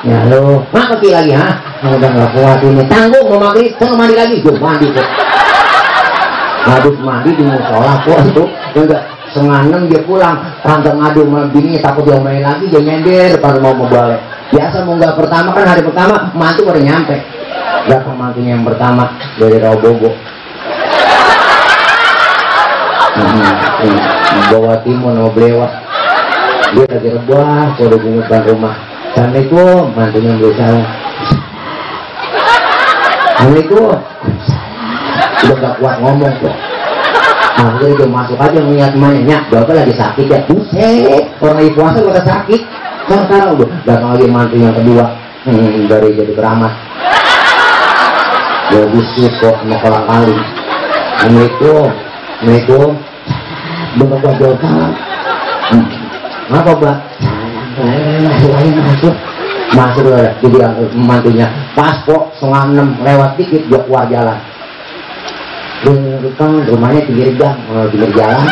Ya lo, mak pergi lagi ha? Udah nggak kuat ini, tanggung mau maghrib, saya mandi lagi, gue mandi kok. Habis mandi di musola kok itu, enggak 5:30 dia pulang, tante ngadu sama bininya takut dia main lagi, dia nyender baru mau balik. Biasa mau nggak pertama kan hari pertama mantu baru nyampe, datang mantunya yang pertama dari Rawobogo. Bawa timun mau belewat. Dia lagi rebah, saya udah bungkuskan rumah. Assalamualaikum, mantunya berusaha. Assalamualaikum. Udah gak kuat ngomong kok. Nah, dia masuk aja ngeliat mainnya. Bapak lagi sakit ya. Buset, orang lagi puasa udah sakit. Sekarang udah datang lagi mantu yang kedua. Dari jadi keramat. Dia busuk kok sama kolang kaling. Assalamualaikum. Bapak gua jawab salam. Apa Mbak? Masuk udah jadi mantunya pas kok 5:30 lewat dikit dia keluar jalan. Kan rumahnya pinggir jalan.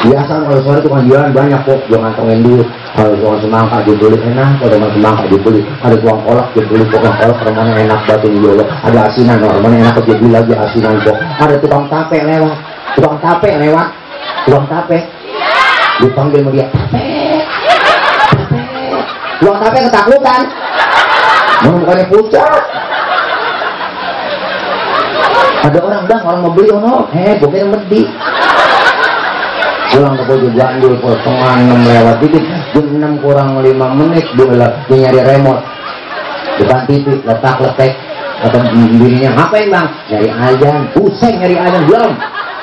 Biasa kalau sore itu kan jualan banyak kok, dia ngantongin duit. Kalau tukang semangka dibeli enak, kalau tukang semangka dibeli, ada tukang kolak dibeli, tukang kolak rumahnya enak batu di bawah, ada asinan rumahnya enak jadi lagi asinan kok. Ada tukang tape lewat, dipanggil sama dia, tukang tape ketakutan, bukannya pucat. Ada orang mau beli bukannya medi. Pulang ke Pojok Gandul, 5:30 lewat dikit, jam 6 kurang 5 menit dia nyari remote depan TV, letak-letek. Kata bininya, ngapain bang? Nyari azan. Pusing nyari azan, belum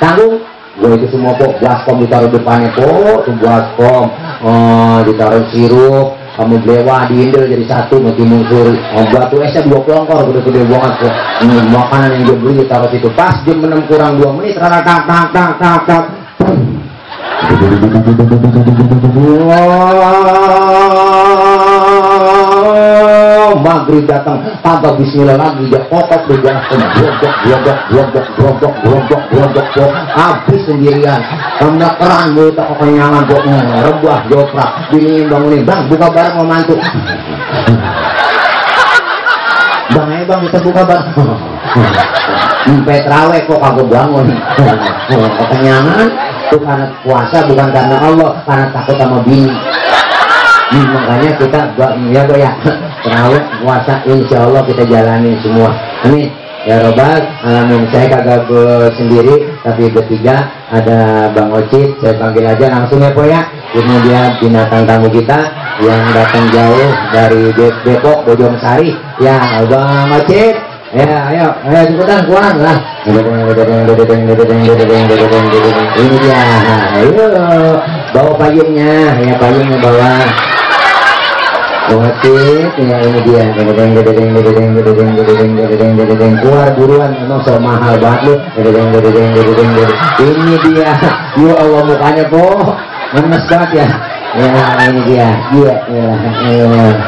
tanggung. Gue itu semua kok, baskom ditaruh depannya kok, tuh baskom, ditaruh sirup, kamu blewa diindel jadi satu, metimun suri, batu esnya 2 kelongkor, gede-gede banget kok. Ini makanan yang dia beli ditaruh situ. Pas jam 6 kurang 2 menit, tak. Maghrib datang, kagak bismillah lagi, dia kokok globok, habis sendirian. Karena keran mulut tak kekenyangan kok, rebah joprak, bini bangunin, bang buka bareng mau mantu. Bang kita buka bareng. Petrawek kok kagak bangun. Kekenyangan itu karena puasa, bukan karena Allah, karena takut sama bini. Makanya kita ya terawih puasa insya Allah kita jalani semua, amin ya robbal alamin. Saya kagak sendiri tapi bertiga, ada Bang Ocit, saya panggil aja langsung ya po ya. Kemudian binatang tamu kita yang datang jauh dari Depok Bojongsari ya, Bang Ocit. Ya ayo cepetan keluar lah. Ini dia, ayo bawa payungnya ya, payungnya bawa. Ocit, ya ini dia, keluar buruan, emang so mahal banget lu. Ini dia, ya Allah mukanya kok memes banget ya. Ya ini dia, ya Allah mukanya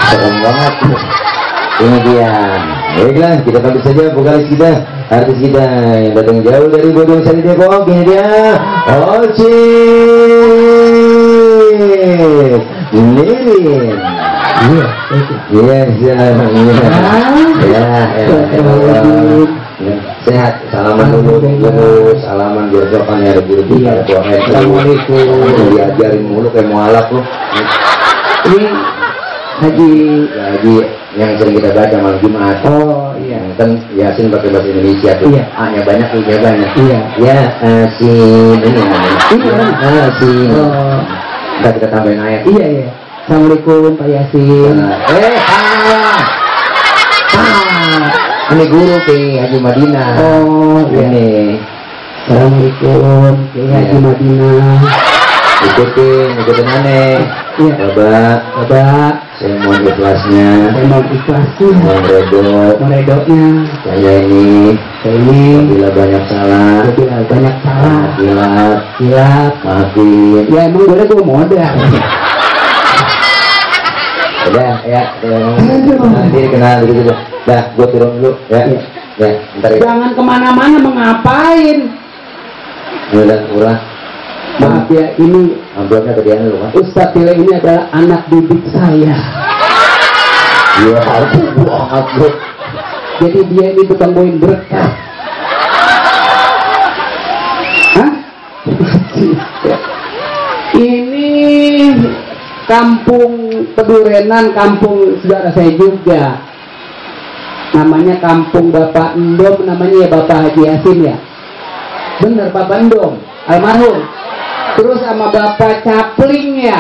serem banget. Ini dia. Baiklah, kita panggil saja vokalis kita, artis kita yang datang jauh dari Bodong Sari Depok. Ini dia Oci Lirin. Iya, sehat. Salaman dulu, salaman biar sopan ya, buru-buru. Assalamualaikum. Diajarin mulu kayak mualaf loh. Ini Haji yang sering kita baca malam Jumat. Oh iya. Kan Yasin pakai bahasa Indonesia tuh. Iya. A-nya banyak, I-nya banyak. Iya. Ya, Asin ini namanya. Iya. Asin. Oh. Ntar kita tambahin ayat. Iya iya. Assalamualaikum Pak Yasin. Ini guru ke Haji Madinah. Oh iya. Ini. Assalamualaikum Haji Madinah. Ikutin aneh. Iya. Bapak, saya mohon ikhlasnya. Saya mau ikhlasnya. Mohon Meredoknya. Saya ini bila banyak salah. Hilaf. Maafin. Ya emang gue modal. Udah ya. Nanti dikenal gitu. Dah, gue turun dulu ya. Iya. Ya, ntar ya. Jangan kemana-mana mengapain. Udah kurang. Maaf ya, ini amplopnya gedean lu kan? Ustadz Tile ini adalah anak didik saya. Ya ampun, banget bro. Jadi dia ini tukang bawain berkah. Hah? Ini kampung Pedurenan, kampung saudara saya juga. Namanya kampung Bapak Endom, namanya ya Bapak Haji Yasin ya. Bener, Bapak Endom, almarhum. Terus sama Bapak Capling ya,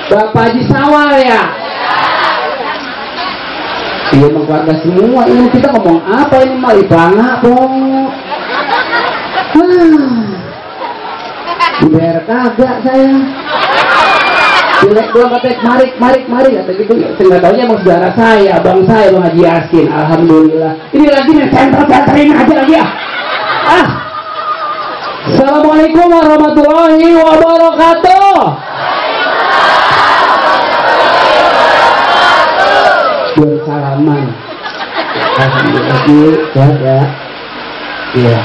Bapak Haji Sawal ya. Iya emang keluarga semua. Ini kita ngomong apa ini mah ibangah dong. Biar kagak saya. Jelek doang katanya mari kata gitu. Nggak taunya emang saudara saya, abang saya, Bang Haji Yasin. Alhamdulillah. Ini lagi nih center-centerin aja lagi ya. Assalamualaikum warahmatullahi wabarakatuh. Belum salaman. Alhamdulillah ya. Iya.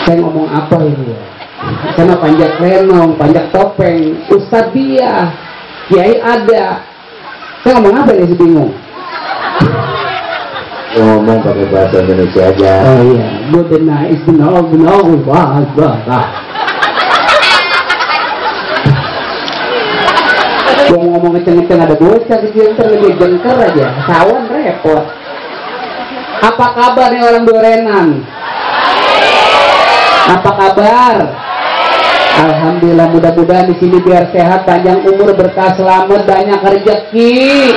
Saya ngomong apa ini ya? Saya panjat lenong, panjat topeng, Ustadz dia, Kiai ada. Saya ngomong apa ini bingung? Ngomong pakai bahasa Indonesia aja. Oh iya, good night, benar, wah. Gua ngomong kenceng-kenceng ada bocah kecil lebih jengker aja, sawan repot. Apa kabar nih orang Durenan? Apa kabar? Alhamdulillah, mudah-mudahan di sini biar sehat, panjang umur, berkah, selamat, banyak rezeki.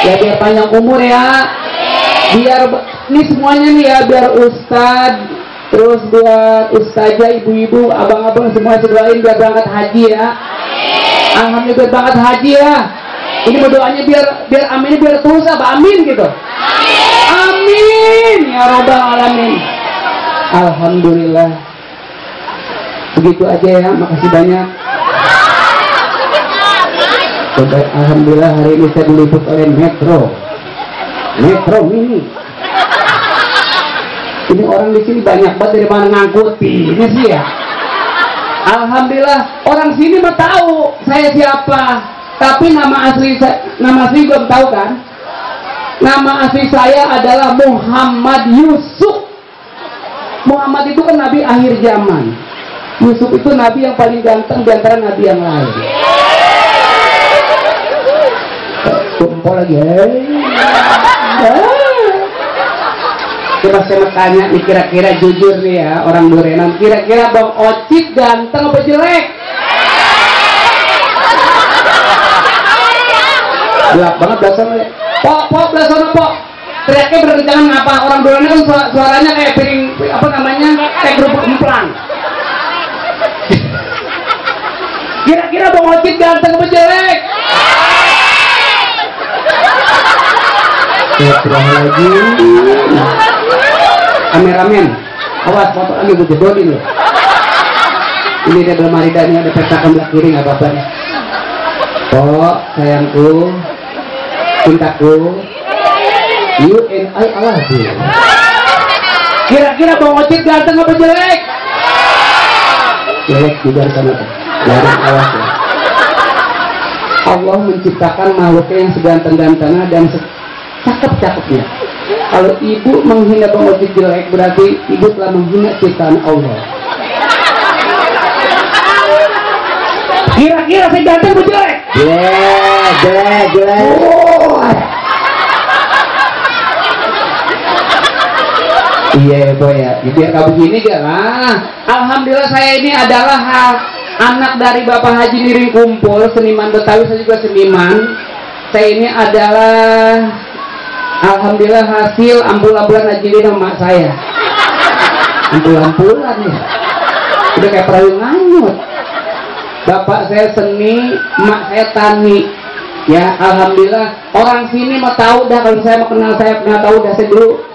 Ya biar panjang umur ya. Biar ini semuanya nih ya, biar ustadz, terus buat ustazah, ibu-ibu, abang-abang semua doain biar berangkat haji ya. Alhamdulillah berangkat haji ya. Ini berdoanya biar amin, biar tulus apa amin gitu. Amin ya robbal alamin. Alhamdulillah. Begitu aja ya, makasih banyak. Alhamdulillah hari ini saya diliput oleh Metro Mini. Ini orang di sini banyak banget dari mana ngangkutin sih ya. Alhamdulillah orang sini mah tahu saya siapa, tapi nama asli belum tahu kan? Nama asli saya adalah Muhammad Yusuf. Muhammad itu kan nabi akhir zaman. Yusuf itu nabi yang paling ganteng di antara nabi yang lain. Kumpul lagi. Coba saya tanya nih, kira-kira jujur nih ya orang Durenan, kira-kira Bang Ocit ganteng apa jelek? Gelap banget belasan. Pok belasan pok. Teriaknya berkencangan ngapa? Orang Durenan kan suaranya kayak piring apa namanya? Kayak kerupuk emplang. Kira-kira Bang Ocit ganteng apa jelek? Terang lagi. Kameramen, awas foto lagi gue jebolin loh. Ini ada lemari dan ada petakan belah kiri, nggak apa-apa. Oh sayangku, cintaku, You and I Aladdin. Kira-kira Bang Ocit ganteng apa jelek? Jelek juga sama tuh. Jangan awas ya. Allah menciptakan makhluknya yang seganteng-gantengnya dan cakep-cakepnya. Kalau ibu menghina Bang Ocit jelek, berarti ibu telah menghina ciptaan Allah. Kira-kira saya ganteng apa jelek? Jelek. Oh. Iya boy ya, biar kamu begini gak lah. Alhamdulillah saya ini adalah anak dari Bapak Haji Niring Kumpul, seniman Betawi, saya juga seniman. Saya ini adalah alhamdulillah hasil ampul-ampulan Haji Niring emak saya. Ampul-ampulan ya, udah kayak perahu nganyut. Bapak saya seni, emak saya tani. Ya alhamdulillah orang sini mau tahu dah, kalau saya mau kenal saya pernah tahu dah. Saya dulu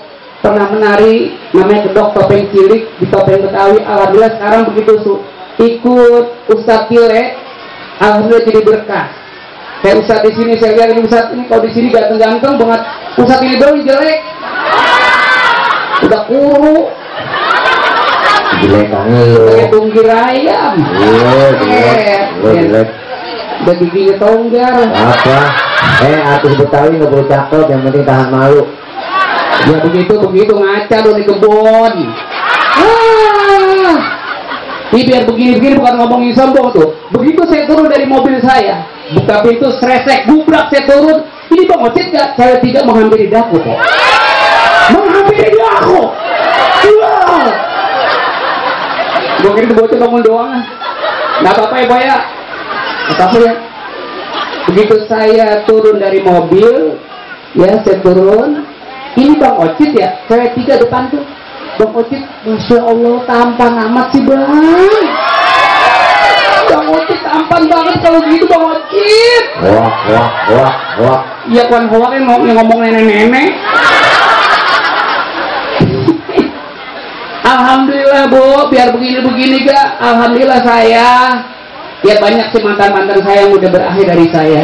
pernah menari namanya kedok topeng cilik di topeng Betawi. Alhamdulillah sekarang begitu ikut Ustadz Tile, alhamdulillah jadi berkah. Kayak Ustadz di sini saya lihat ini Ustadz ini kalau di sini ganteng-ganteng banget. Ustadz Tile baru jelek, udah kuru, Jelek banget. kayak tunggir ayam. Jelek. Udah giginya tonggar. Apa? Artis Betawi nggak perlu cakep, yang penting tahan malu. Ya begitu ngaca lu di kebun. Ini biar begini bukan ngomongin sombong tuh. Begitu saya turun dari mobil saya, buka pintu sresek, gubrak saya turun. Ini Bang Ocit gak? Saya tidak menghampiri daku kok. Menghampiri daku. Gue kira itu bocor bangun doang. Nggak apa-apa ya Boy ya. Apa ya? Begitu saya turun dari mobil, ya saya turun. Ini Bang Ocit ya, cewek 3 depan tuh. Bang Ocit, Masya Allah tampan amat sih Bang. Bang Ocit tampan banget kalau gitu Bang Ocit. Wah. Iya kan hoak yang ngomong nenek-nenek. Alhamdulillah Bu, biar begini-begini gak. Alhamdulillah saya, ya banyak sih mantan-mantan saya yang udah berakhir dari saya.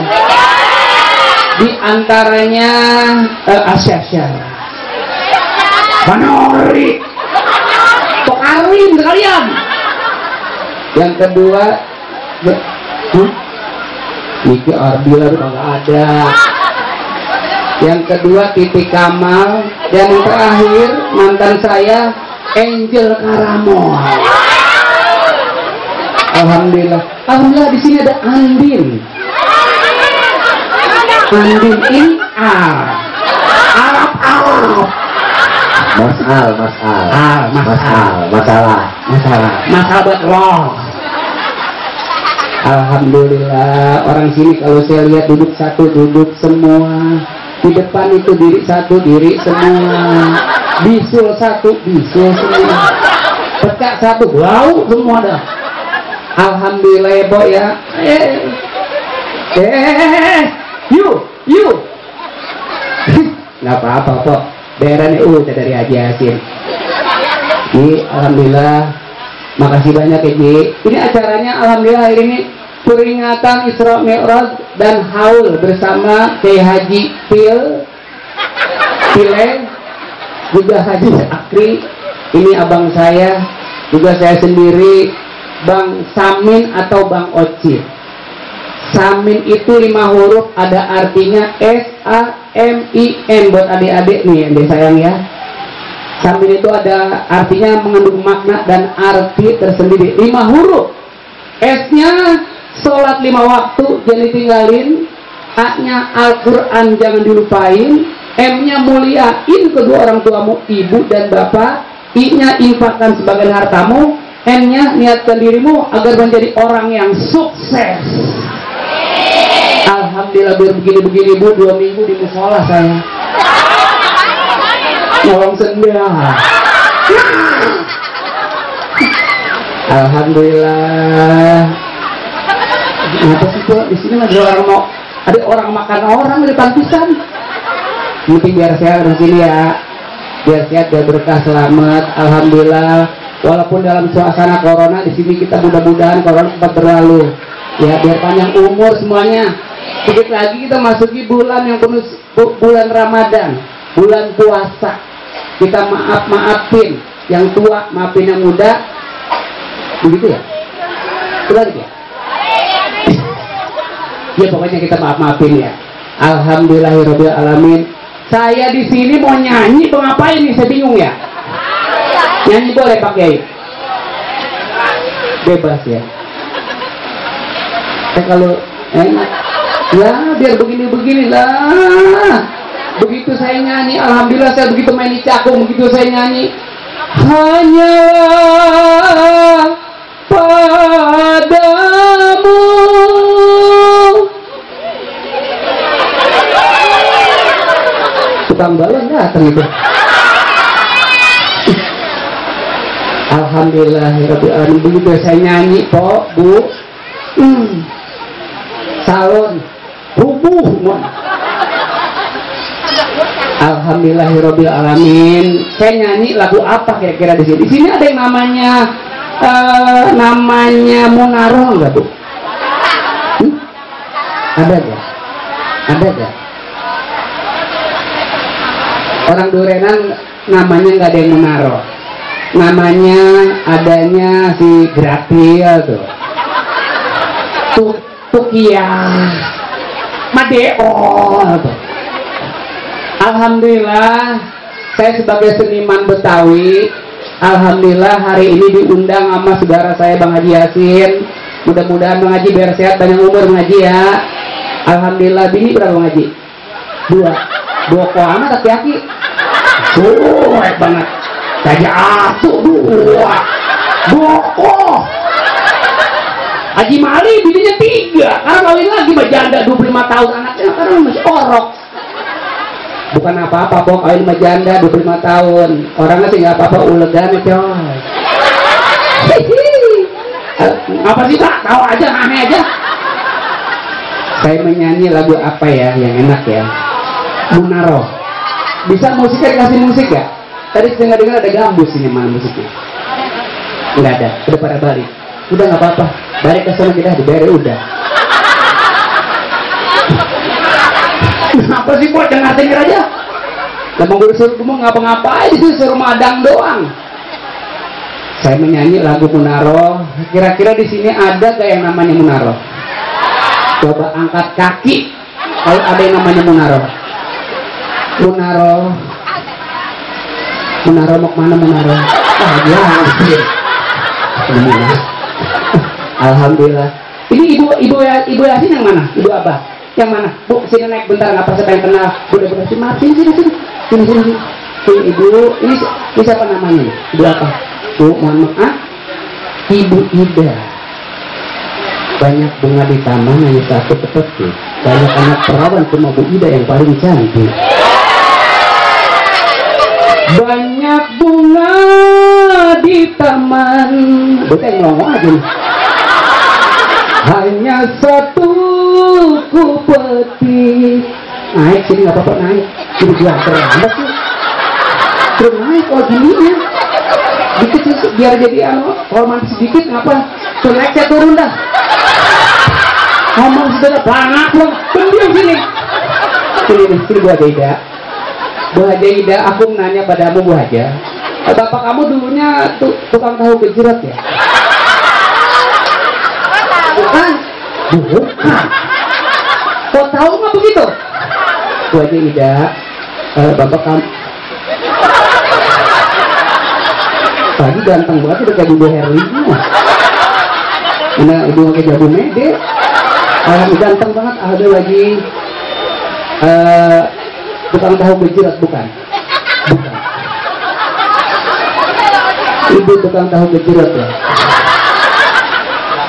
Di antaranya Asyasya, Panori, Pokarin sekalian. Yang kedua, Niki Ardila nggak ada. Yang kedua Titi Kamal. Dan yang terakhir mantan saya Angel Karamo. Alhamdulillah di sini ada Andin. Andin ini Arab. Masalah betul. Alhamdulillah orang sini kalau saya lihat duduk satu, duduk semua. Di depan itu diri satu, diri semua. Bisul satu, bisul semua. Pecah satu, wow semua dah. Alhamdulillah ya Boy ya. You nggak apa-apa kok, daerahnya udah dari Haji Hasim. Ji, alhamdulillah, makasih banyak ya Ji. Ini acaranya alhamdulillah hari ini peringatan Isra Mi'raj dan haul bersama Kiai Haji Tile, juga Haji Akri. Ini abang saya, juga saya sendiri, Bang Samin atau Bang Ocit. Samin itu 5 huruf, ada artinya S-A-M-I-N buat adik-adik nih yang sayang ya. Samin itu ada artinya mengandung makna dan arti tersendiri. 5 huruf. S-nya sholat 5 waktu jangan ditinggalin. A-nya Al-Quran jangan dilupain. M-nya muliain kedua orang tuamu, ibu dan bapak. I-nya infakkan sebagian hartamu. N-nya niatkan dirimu agar menjadi orang yang sukses. Alhamdulillah biar begini-begini Bu, 2 minggu di musola saya nyolong sendal. Alhamdulillah. Kenapa sih tuh di sini ada orang makan orang di pantisan. Mungkin biar sehat di sini ya, biar sehat, biar berkah, selamat. Alhamdulillah. Walaupun dalam suasana corona di sini kita mudah-mudahan corona cepat berlalu. Ya biar panjang umur semuanya. Sedikit lagi kita masuki bulan yang penuh, bulan Ramadan. bulan puasa kita maafin yang tua, maafin yang muda, begitu ya? Betul ya? Ya pokoknya kita maafin ya. Alhamdulillahirabbil alamin. Saya di sini mau nyanyi, mau ngapain nih? Saya bingung ya. Nyanyi boleh Pak Kiai? Bebas ya. Kalau enak, ya biar begini-begini lah. Begitu saya nyanyi, alhamdulillah saya begitu main di cakung, begitu saya nyanyi, hanyalah padamu. Tukang balon datang itu. Alhamdulillahirabbil alamin. Begitu saya nyanyi, Pok, Bu, salon rubuh. Alhamdulillahirabbil alamin. Saya nyanyi lagu apa kira-kira di sini? Di sini ada yang namanya Munaro enggak, Bu? Ada enggak? Ada enggak? Orang Durenan namanya nggak ada yang Munaro. Namanya adanya si Gratil tuh. Tukia Madeo tuh. Alhamdulillah saya sebagai seniman Betawi, alhamdulillah hari ini diundang sama saudara saya Bang Haji Yasin. Mudah-mudahan Bang Haji biar sehat, panjang umur Bang Haji ya. Alhamdulillah. Bini berapa Bang Haji? 2. Boko amat laki-laki. Hebat banget. Saja asuh 2. Boko. Haji Mali bininya 3. Karena kawin lagi mah janda 25 tahun anaknya karena masih orok. Bukan apa-apa Pok, kawin sama janda 25 tahun. Orangnya sih nggak apa-apa, ulegan coy. Apa sih Pak? Tahu aja, aneh aja. Saya menyanyi lagu apa ya yang enak ya? Munaro. Bisa musiknya dikasih musik ya? Tadi saya dengar ada gambus ini, mana musiknya? Nggak ada, udah pada balik. Udah nggak apa-apa, balik ke sana kita dibayar udah. Kenapa sih Pok? Dengar aja. Lama gue disuruh ngomong ngapa-ngapain itu, suruh madang doang. Saya menyanyi lagu Munaro. Kira-kira di sini ada gak yang namanya Munaro? Coba angkat kaki kalau ada yang namanya Munaro. Munaro. Munaro mau kemana Munaro? Ah ya. Alhamdulillah. Ini ibu Yasin yang mana? Ibu Abah? Yang mana? Bu, sini naik bentar, nggak apa saya pengen kenal. Udah sini, maaf, sini. Ini ibu, ini siapa namanya? Ibu apa? Bu, mohon maaf. Ibu Ida. Banyak bunga di taman hanya satu petik. Banyak anak perawan, cuma Bu Ida yang paling cantik. Banyak bunga di taman. Bukan ngomong aja nih. Hanya satu ku petik. Naik sini nggak apa-apa, naik. Sini gua terlambat sih. Terus naik kalau gini ya. Dikit sih biar jadi kalau mandi sedikit ngapa? Terus naik saya turun dah. Ngomong sudah banget loh. Pendiam sini. Sini Bu Haja Ida. Bu Haja Ida, aku nanya padamu Bu Haja. Bapak kamu dulunya tukang tahu gejrot ya? Bukan. Kok tahu nggak begitu? Bu Haja Ida, bapak kamu tadi ganteng banget, udah kayak Ibu Herli. Nah, ibu pakai jabu mede. Ganteng banget. Ada lagi tukang tahu gejrot, bukan? Bukan. Ibu tukang tahu gejrot ya?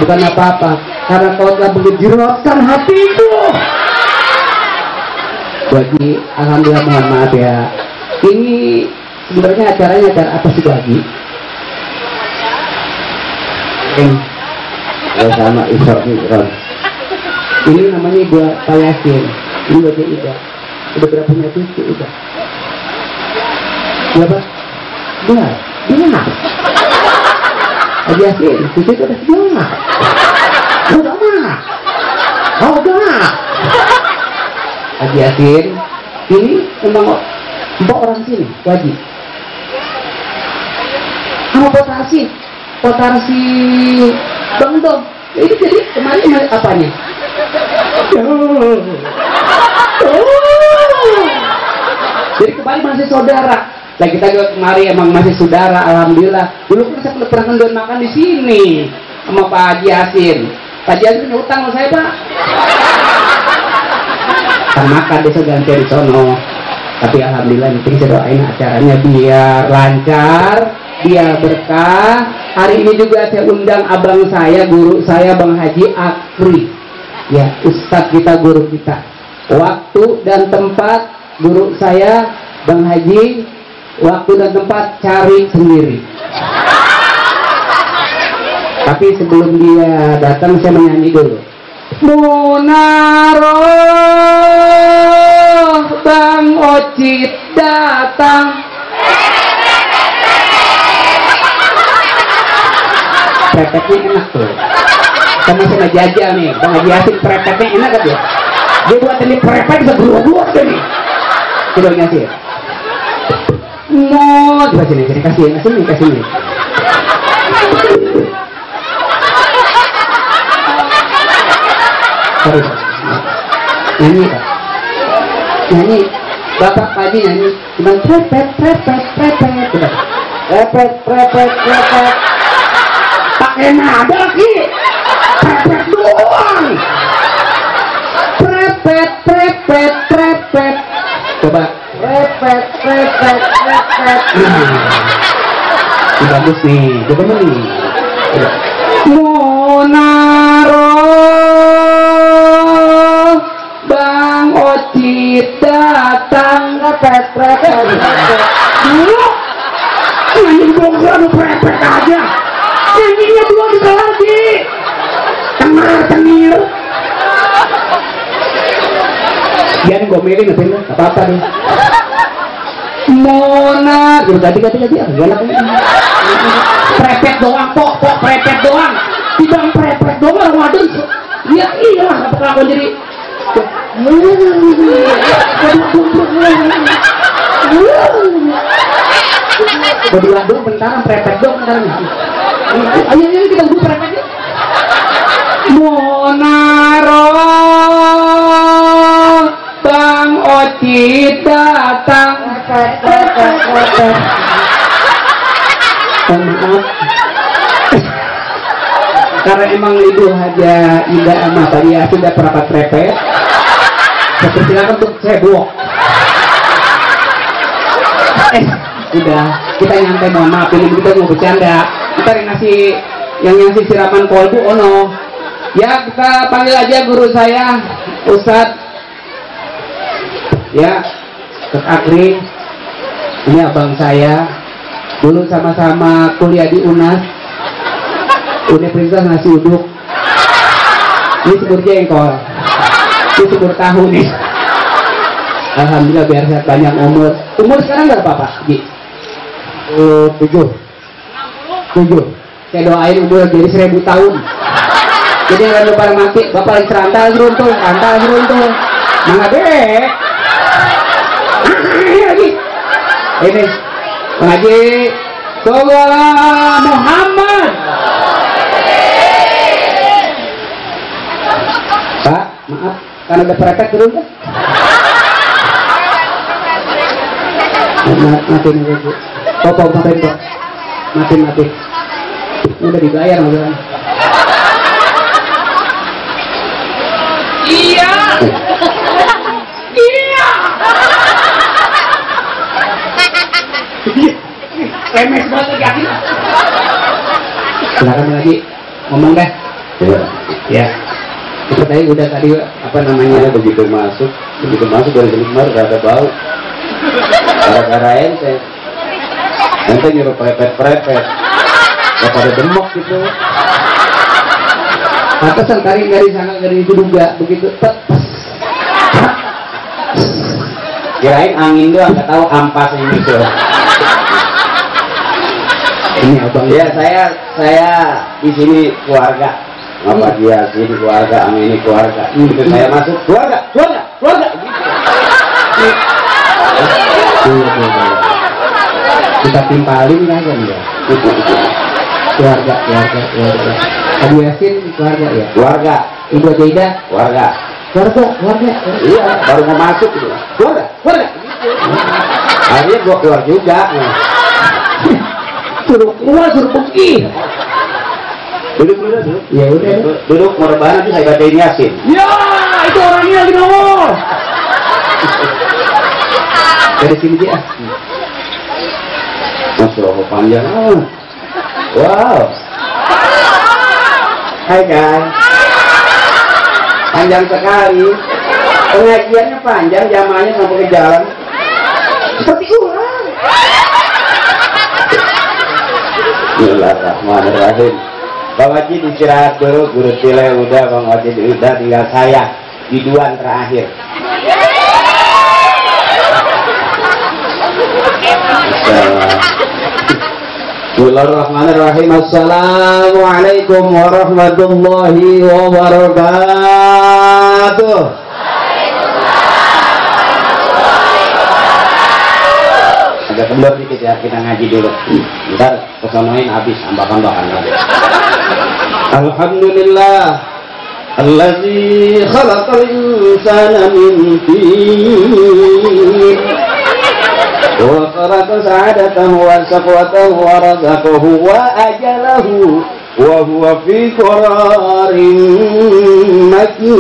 Bukan apa-apa, karena kau telah mengejrotkan hatiku. Bagi, alhamdulillah, mohon maaf ya. Ini sebenarnya acaranya acara apa sih Bagi? Sama Isra Mi'raj. Ini namanya Ibu Pak Yasin. Ini Haja Ida. Udah berapa punya cucu udah? Berapa? 2. Haji Yasin, cucu itu udah 2. Udah mah. Oh udah. Haji Yasin, ini memang Mbak orang sini, wajib. Sama potasi Bang Dom. Itu jadi kemarin apanya? Jadi kemarin masih saudara. Lah kita kemarin emang masih saudara, alhamdulillah. Dulu kan saya pernah ngendon makan di sini sama Pak Haji Yasin. Pak Haji Yasin punya utang sama saya, Pak. Kita makan besok ganti di sono. Tapi alhamdulillah penting saya doain acaranya biar lancar, biar berkah. Hari ini juga saya undang abang saya, guru saya Bang Haji Akri. Ya, Ustadz kita, guru kita. Waktu dan tempat guru saya Bang Haji, waktu dan tempat cari sendiri. Tapi sebelum dia datang saya menyanyi dulu. Munaroh Bang Ocit datang. Prepetnya enak tuh. Sama sama jajah nih, Bang Haji Yasin prepetnya enak kan ya? Dia buat ini prepet bisa berdua-dua nih. Coba ngasih. Mau coba sini kasih nih. Sorry. Nyanyi Pak. Nyanyi. Bapak Pak Haji nyanyi. Cuma prepet. Coba. Prepet. Pakai nada lagi. Prepet doang. Prepet. Coba. Prepet. Ini bagus nih. Coba nih. Monaroh Bang Ocit datang. Prepet. Dulu nyanyi bohong prepet aja. Nyanyinya dua bisa lagi. Tengil. Jangan gomelin nanti nggak apa-apa nih. Mona, ganti galak. Prepet doang, pok prepet doang. Tidak prepet doang Ramadan. Ya iyalah apakah aku jadi. Berdua dong bentaran prepet dong bentaran. Ayo kita buat prepet yuk. Monaroh Bang Ocit datang. Maaf. Karena emang Ibu Haja Indah sama tadi ya sudah perapat prepet. Saya persilakan untuk cebok. Udah kita nyantai, mohon maaf ini kita mau bercanda. Kita yang ngasih siraman kolbu ono. Ya kita panggil aja guru saya Ustadz ya Ustadz Akri. Ini abang saya dulu sama-sama kuliah di UNAS, Universitas Nasi Uduk. Ini subur jengkol, ini subur tahu nih. Alhamdulillah biar sehat panjang umur. Umur sekarang berapa Pak? 7. Saya doain umur jadi 1000 tahun. Jadi kalau pada mati, bapak lagi serantal seruntul. Mangga dek. Lagi. Ini Bang Haji Sallallahu Muhammad. Pak, maaf, karena ada prepet turun kan? Matiin Bu. Matiin Pak. Matiin. Udah dibayar udah. Iya. Remes banget lagi. Silakan lagi ngomong deh. Ya. Itu tadi udah apa namanya begitu masuk dari kamar gak ada bau. Gara-gara ente nyuruh prepet. Gak pada demok gitu. Atasan tarik dari sana dari itu juga begitu. Kirain angin doang, nggak tahu ampas ini tuh. Ini abang ya, saya di sini keluarga. Bapak dia sini keluarga, ini keluarga. Itu saya masuk keluarga. Gitu. Kita timpalin aja ya. Keluarga. Abu Yasin keluarga ya. Keluarga. Ibu Jaida Keluarga. keluarga. Iya, baru mau masuk gitu. Keluarga. Akhirnya gua keluar juga. Suruh keluar, suruh pergi. Duduk. Ya udah. Duduk mau rebahan nanti saya bacain Yasin. Ya, itu orangnya lagi nongol. Dari sini dia. Masya Allah panjang. Wow. Hai guys. Panjang sekali. Pengajiannya panjang, jamaahnya sampai ke jalan. Seperti ulang. Bismillahirrahmanirrahim. Bang Wajid istirahat dulu, guru tile udah, Bang Wajid udah, tinggal saya biduan terakhir. Bismillahirrahmanirrahim. Assalamualaikum warahmatullahi wabarakatuh. Agak kendor dikit ya, kita ngaji dulu. Ntar kesonoin habis, ambak-ambakan lagi. Alhamdulillah Allazi khalaqal insana min tin wa khalaqa sa'adatahu wa saqwatahu wa razaqahu wa ajalahu wa huwa fi qararin makin.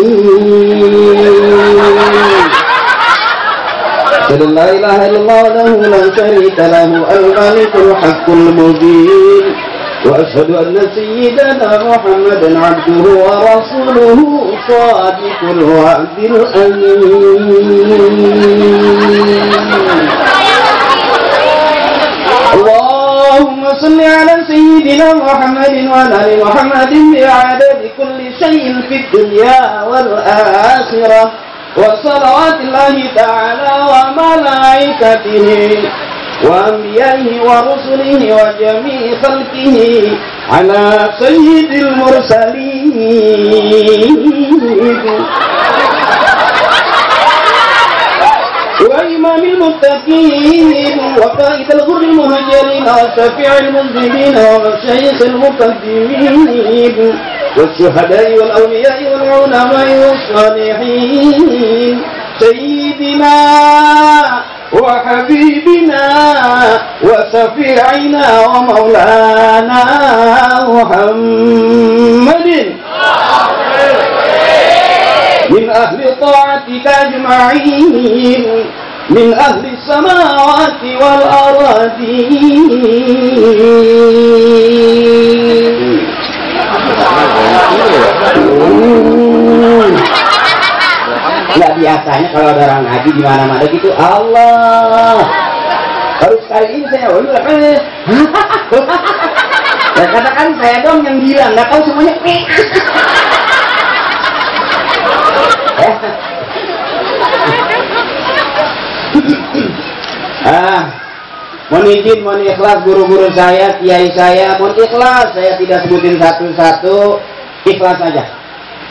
La ilaha illallah lahu la syarika lahu al-malikul haqqul mubin. وأشهد أن سيدنا محمدا عبده ورسوله صادق الوعد الأمين. اللهم صل على سيدنا محمد وعلى آل محمد بعدد كل شيء في الدنيا والآخرة وصلوات الله تعالى وملائكته وأنبيائه ورسله وجميع خلقه على سيد المرسلين وإمام المتقين وقائد الغر المهجرين وشفيع المذنبين ومشايخ المقدمين والشهداء والأولياء والعلماء والصالحين سيدنا وحبيبنا وشفيعنا ومولانا محمد من أهل طاعتك أجمعين من أهل السماوات والأراضين. Nggak biasanya kalau ada orang ngaji di mana-mana gitu, Allah. Baru sekali ini saya, ya katakan saya dong yang bilang, nggak tahu semuanya. Mohon izin, mohon ikhlas guru-guru saya, kiai saya, mohon ikhlas, saya tidak sebutin satu-satu, ikhlas saja.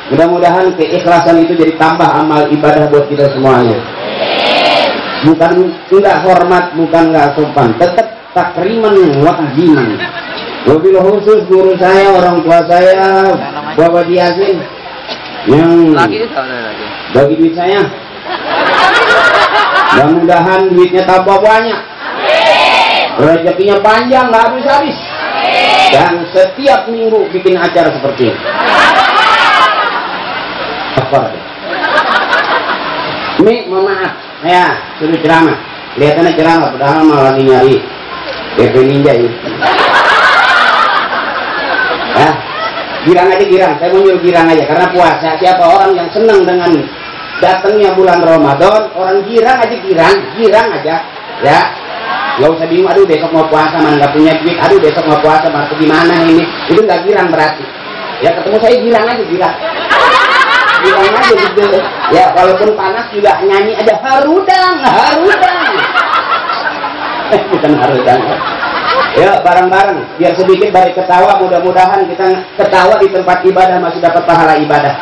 Mudah-mudahan keikhlasan itu jadi tambah amal ibadah buat kita semuanya. Bukan enggak hormat, bukan enggak sopan, tetap takriman wa ta'ziman. Wabil khusus guru saya, orang tua saya, Bapak Yasin yang bagi duit saya. Mudah-mudahan duitnya tambah banyak, rezekinya panjang, nggak habis-habis, dan setiap minggu bikin acara seperti ini. Ini mohon maaf, saya suruh ceramah. Kelihatannya ceramah, padahal malah lagi nyari DP Ninja ini. Ya, girang aja girang. Saya mau nyuruh girang aja karena puasa. Siapa orang yang senang dengan datangnya bulan Ramadan, orang girang aja girang aja. Ya, nggak usah bingung. Aduh besok mau puasa, mana nggak punya duit. Aduh besok mau puasa, mana gimana ini? Itu nggak girang berarti. Ya ketemu saya girang aja girang. Girang aja gitu. Ya walaupun panas juga nyanyi aja harudang. Bukan harudang. Ya bareng-bareng biar sedikit balik ketawa, mudah-mudahan kita ketawa di tempat ibadah masih dapat pahala ibadah.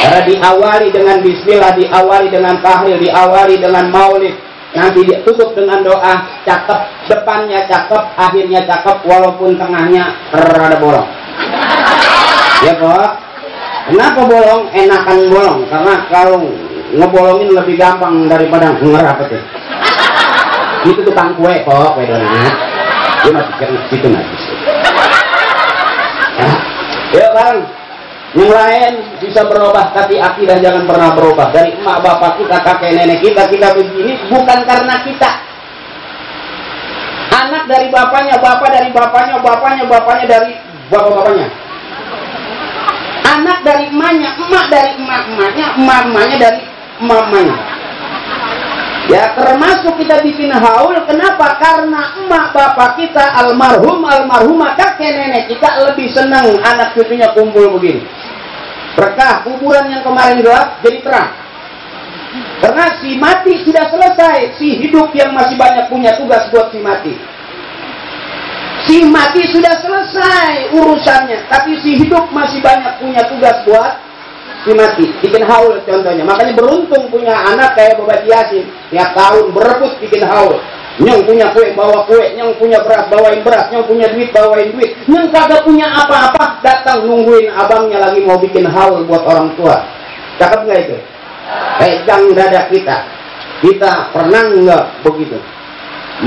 Karena diawali dengan bismillah, diawali dengan tahlil, diawali dengan maulid, nanti dia tutup dengan doa, cakep, depannya cakep, akhirnya cakep, walaupun tengahnya rada bolong. Ya Pak, kenapa bolong? Enakan bolong, karena kalau ngebolongin lebih gampang daripada ngerapet ya. Itu tukang kue kok, kue donat. Dia masih kena situ nanti. Ya bareng. Yang lain bisa berubah, tapi akidah jangan pernah berubah. Dari emak bapak kita, kakek nenek kita, kita begini bukan karena kita. Anak dari bapaknya, bapak dari bapaknya, bapaknya dari bapak-bapaknya. Anak dari emaknya, emak dari emak-emaknya, emak-emaknya dari mamanya. Ya termasuk kita bikin haul, kenapa? Karena emak bapak kita almarhum, almarhumah, kakek nenek kita lebih senang anak cucunya kumpul begini. Berkah kuburan yang kemarin gelap jadi terang. Karena si mati sudah selesai, si hidup yang masih banyak punya tugas buat si mati. Si mati sudah selesai urusannya, tapi si hidup masih banyak punya tugas buat si mati. Bikin haul contohnya. Makanya beruntung punya anak kayak Bapak Yasin, tiap tahun berebut bikin haul. Yang punya kue bawa kue, yang punya beras bawain beras, yang punya duit bawain duit, yang kagak punya apa-apa datang nungguin abangnya lagi mau bikin haul buat orang tua. Cakep nggak itu? Pegang dada kita. Kita pernah nggak begitu?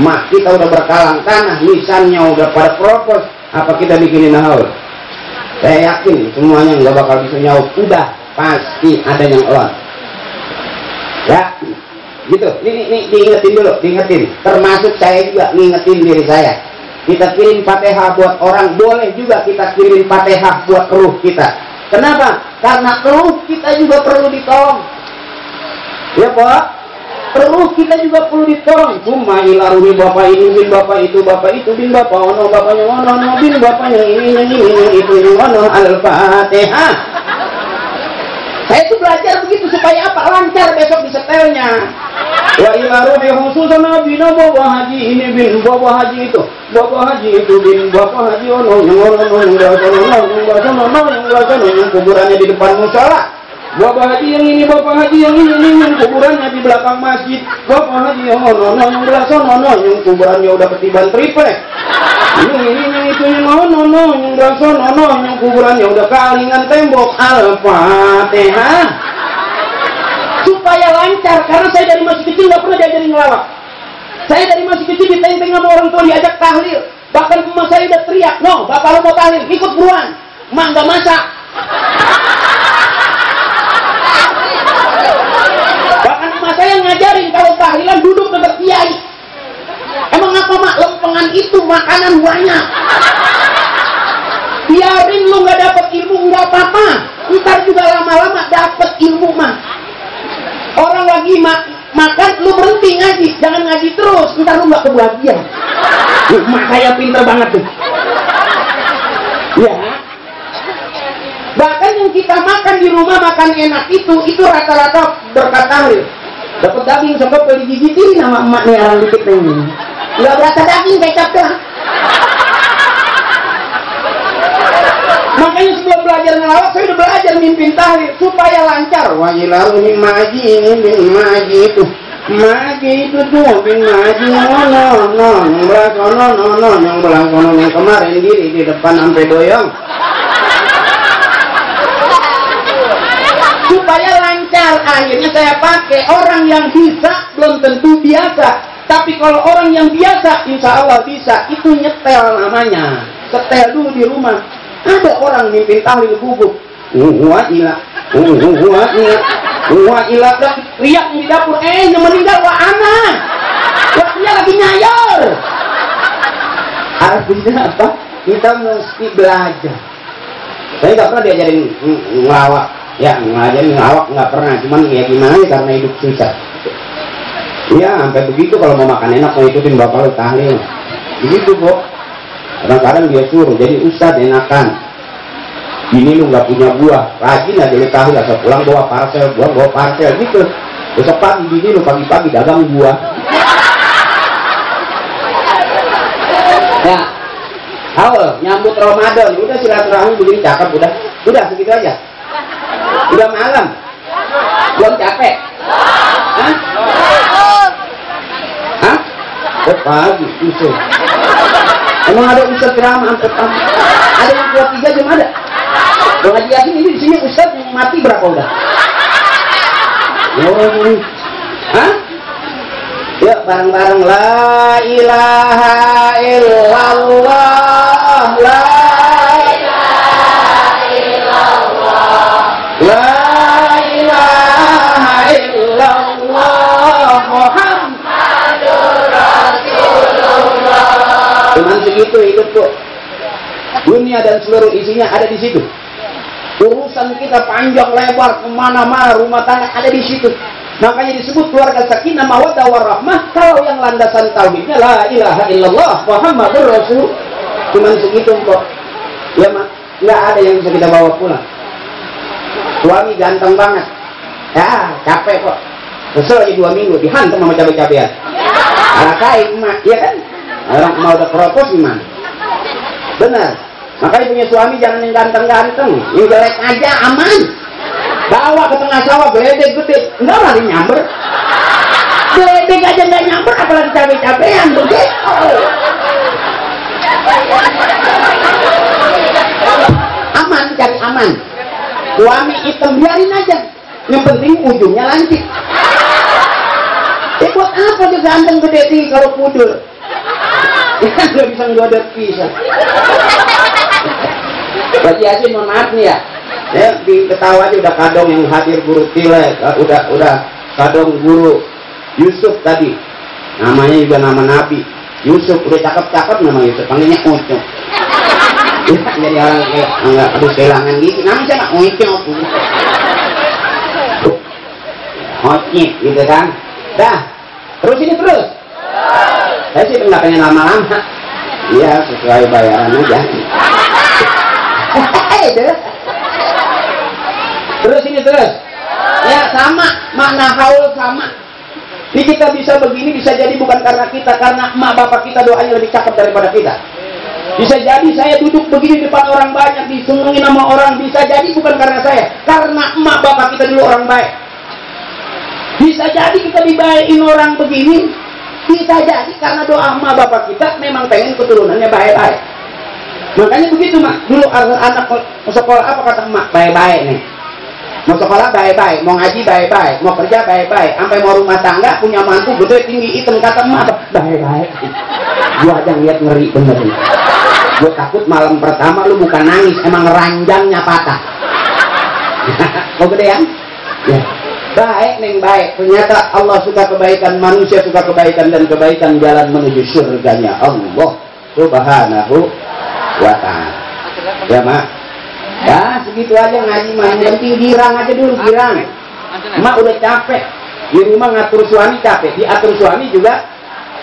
Mak kita udah berkalang tanah, lisannya udah pada propos, apa kita bikinin haul? Saya yakin semuanya nggak bakal bisa nyaut. Udah pasti ada yang on. Ya. Gitu, ini diingetin dulu, diingetin. Termasuk saya juga ngingetin diri saya. Kita kirim Fatihah buat orang, boleh juga kita kirim Fatihah buat keruh kita. Kenapa? Karena keruh kita juga perlu ditolong. Ya Pak, keruh kita juga perlu ditolong. Cuma ilaruhi bapak ini, bin bapak itu, bin bapak ono, bapaknya ono, bin bapaknya ini, yang itu, yang ono. Al-Fatihah. Saya itu belajar begitu supaya apa? Lancar besok disetelnya. Wa ila ruhi khususan bina bawa haji ini bin bawa haji itu. Bawa haji itu bin bawa haji ono yang yang kuburannya di depan musala. Bapak haji yang ini, bapak haji yang ini, yang kuburannya di belakang masjid. Bapak haji yang ono yang belah sono yang kuburannya udah ketiban triplek. Yang itu yang ono yang belah sono yang kuburannya udah kalingan tembok. Al-Fatihah. Supaya lancar, karena saya dari masih kecil nggak pernah diajarin ngelawak. Saya dari masih kecil ditenteng sama orang tua, diajak tahlil. Bahkan emak saya udah teriak, no, bapak lo mau tahlil, ikut buruan. Emak nggak masak. Bahkan emak saya ngajarin kalau tahlilan duduk dekat kiai. Emang apa mak? Lempengan itu makanan banyak. Biarin lu nggak dapet ilmu nggak apa-apa. Ntar juga lama-lama dapet ilmu mah. Orang lagi makan, lu berhenti ngaji, jangan ngaji terus, ntar lu nggak kebahagiaan. Mak saya pinter banget tuh. Ya. Bahkan yang kita makan di rumah makan enak itu rata-rata berkat tahlil. Dapat daging sebab digigitin sama emak nih orang dikit nih. Nggak berasa daging kecap doang. Makanya sebelum belajar ngelawak saya udah belajar mimpin tahlil supaya lancar. Wajilaru min maji ini bin maji itu. Maji itu tuh bin maji no yang belah sono yang belah sono yang kemarin diri di depan sampai doyong. Supaya lancar akhirnya saya pakai. Orang yang bisa belum tentu biasa. Tapi kalau orang yang biasa insya Allah bisa. Itu nyetel namanya. Setel dulu di rumah. Ada orang mimpin tahlil gugup. Wa ila riak di dapur. Yang meninggal wa ana. Waktunya lagi nyayur. Artinya apa? Kita mesti belajar. Saya nggak pernah diajarin ngelawak. Ya ngajarin ngelawak nggak pernah. Cuman ya gimana ya karena hidup susah. Ya sampai begitu kalau mau makan enak mau ikutin bapak lu tahlil. Begitu kok. Kadang-kadang dia suruh jadi ustadz enakan. Ini lu nggak punya buah, rajin aja lu tahu asal pulang bawa parcel gitu. Besok pagi gini lu pagi-pagi dagang buah. Ya, awal nyambut Ramadan, udah silaturahmi begini cakep udah segitu aja. Udah malam, belum capek. Hah? Pagi, Ustaz. Emang ada Ustaz ceramah angkat tangan? Ada yang kuat 3 jam ada? Bang Haji Yasin ini di sini Ustaz yang mati berapa udah? Hah? Yuk bareng-bareng la ilaha illallah, la ilaha illallah, la ilaha illallah, Muhammadur Rasulullah. Cuman segitu hidup kok. Dunia dan seluruh isinya ada di situ. Urusan kita panjang lebar kemana-mana, rumah tangga ada di situ. Makanya disebut keluarga sakinah mawaddah warahmah. Kalau yang landasan tauhidnya la ilaha illallah Muhammadur Rasul. Cuman segitu kok. Ya mak, nggak ada yang bisa kita bawa pulang. Suami ganteng banget. Ya capek kok. Kesel aja 2 minggu dihantam sama cabai-cabean. Rakain emak, iya kan? Orang emak udah keropos gimana? Benar. Makanya punya suami jangan yang ganteng-ganteng, yang jelek aja aman. Bawa ke tengah sawah geledek gede, enggak lagi nyamber. Geledek aja nggak nyamber, apalagi cabai-cabean begitu. Aman, cari aman. Suami hitam biarin aja, yang penting ujungnya lancip. Buat apa dia ganteng gede tinggi kalau pudul? Kan nggak bisa ngodot pisah. Haji Yasin mohon maaf nih ya. Di ketawa aja udah kadong yang hadir guru Tilek, udah kadong guru Yusuf tadi. Namanya juga nama Nabi. Yusuf udah cakep-cakep nama Yusuf, panggilnya Ucok. Jadi orang kayak enggak harus kehilangan gitu. Namanya siapa? Ucok. Ocik gitu kan. Dah. Terus ini terus. Saya sih nggak pengen lama-lama. Iya, sesuai bayaran aja. Terus ini terus. Ya sama, makna haul sama. Ini kita bisa begini bisa jadi bukan karena kita, karena emak bapak kita doanya lebih cakep daripada kita. Bisa jadi saya duduk begini depan orang banyak disenengin sama orang, bisa jadi bukan karena saya, karena emak bapak kita dulu orang baik. Bisa jadi kita dibaikin orang begini, bisa jadi karena doa emak bapak kita memang pengen keturunannya baik-baik. Makanya begitu mak, dulu anak sekolah apa kata emak? Baik-baik nih. Mau sekolah baik-baik, mau ngaji baik-baik, mau kerja baik-baik, sampai mau rumah tangga punya mantu gede tinggi hitam kata emak baik-baik. Gua aja ngeliat ngeri bener nih. Gua takut malam pertama lu bukan nangis, emang ranjangnya patah. Kok gedean? Ya. Baik neng baik. Ternyata Allah suka kebaikan, manusia suka kebaikan, dan kebaikan jalan menuju surganya Allah Subhanahu wa ta'ala. Ya mak. Ya segitu aja ngaji mah, yang penting girang aja dulu, girang. Mak udah capek di rumah ngatur suami, capek diatur suami juga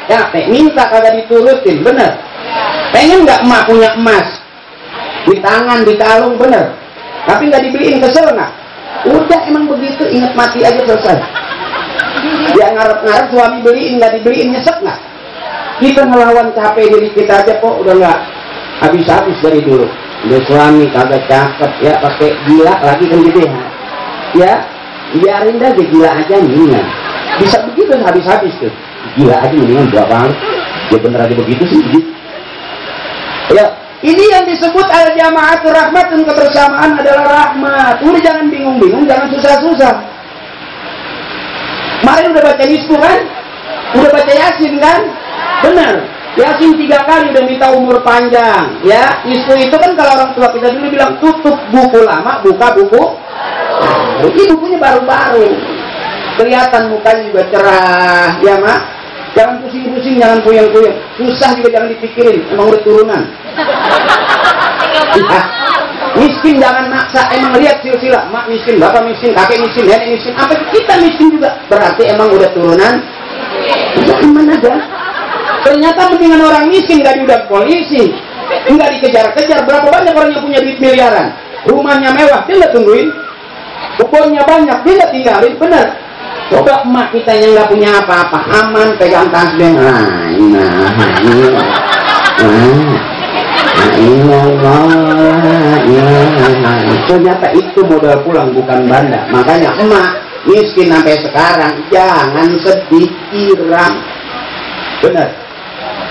capek, minta kagak diturutin, bener. Pengen nggak emak punya emas di tangan, di kalung, bener, tapi nggak dibeliin, kesel nggak? Udah emang begitu, ingat mati aja selesai. Dia ngarep-ngarep suami beliin, nggak dibeliin, nyesek nggak? Kita ngelawan capek diri kita aja kok udah nggak habis-habis dari dulu. Udah suami kagak cakep ya, pakai gila lagi kan gitu ya, biarin dah dia gila aja mendingan. Bisa begitu habis-habis tuh, gila aja mendingan berapa kali. Ya bener aja begitu sih begitu. Ya ini yang disebut al-jama'atul rahmat, dan kebersamaan adalah rahmat. Udah jangan bingung-bingung, jangan susah-susah. Kemarin udah baca nisfu kan, udah baca Yasin kan, bener. Yasin 3 kali udah minta umur panjang. Ya, nisfu itu kan kalau orang tua kita dulu bilang tutup buku lama, buka buku. Ini bukunya baru-baru. Kelihatan mukanya juga cerah, ya mak. Jangan pusing-pusing, jangan puyeng-puyeng. Susah juga jangan dipikirin, emang udah turunan. Ya. Miskin jangan maksa, emang lihat silsilah. Mak miskin, bapak miskin, kakek miskin, nenek miskin. Apa kita miskin juga? Berarti emang udah turunan. Udah iman aja. Ternyata mendingan orang miskin nggak diudak polisi, nggak dikejar-kejar. Berapa banyak orang yang punya duit miliaran, rumahnya mewah, dia nggak tungguin, kebunnya banyak, dia nggak tinggalin, bener. Coba emak kita yang nggak punya apa-apa, aman, pegang tasbih, ternyata itu modal pulang bukan banda. Makanya emak miskin sampai sekarang jangan sedih, kirang, bener.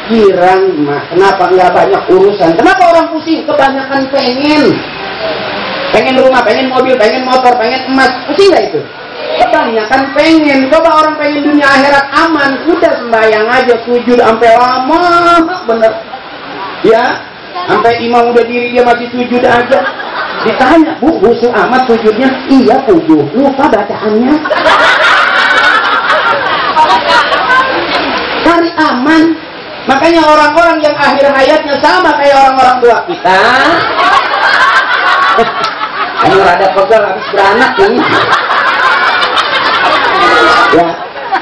pikiran, kenapa nggak banyak urusan? Kenapa orang pusing? Kebanyakan pengen rumah, pengen mobil, pengen motor, pengen emas. Pusing nggak itu? Kebanyakan pengen. Coba orang pengen dunia akhirat aman, udah sembahyang aja, sujud sampai lama, bener. Ya, sampai imam udah diri dia masih sujud aja. Ditanya, Bu, khusyuk amat sujudnya? Iya, khusyuk. Lupa bacaannya. Cari aman. Makanya orang-orang yang akhir hayatnya sama kayak orang-orang tua kita. Ini rada pegal habis beranak ini. Ya,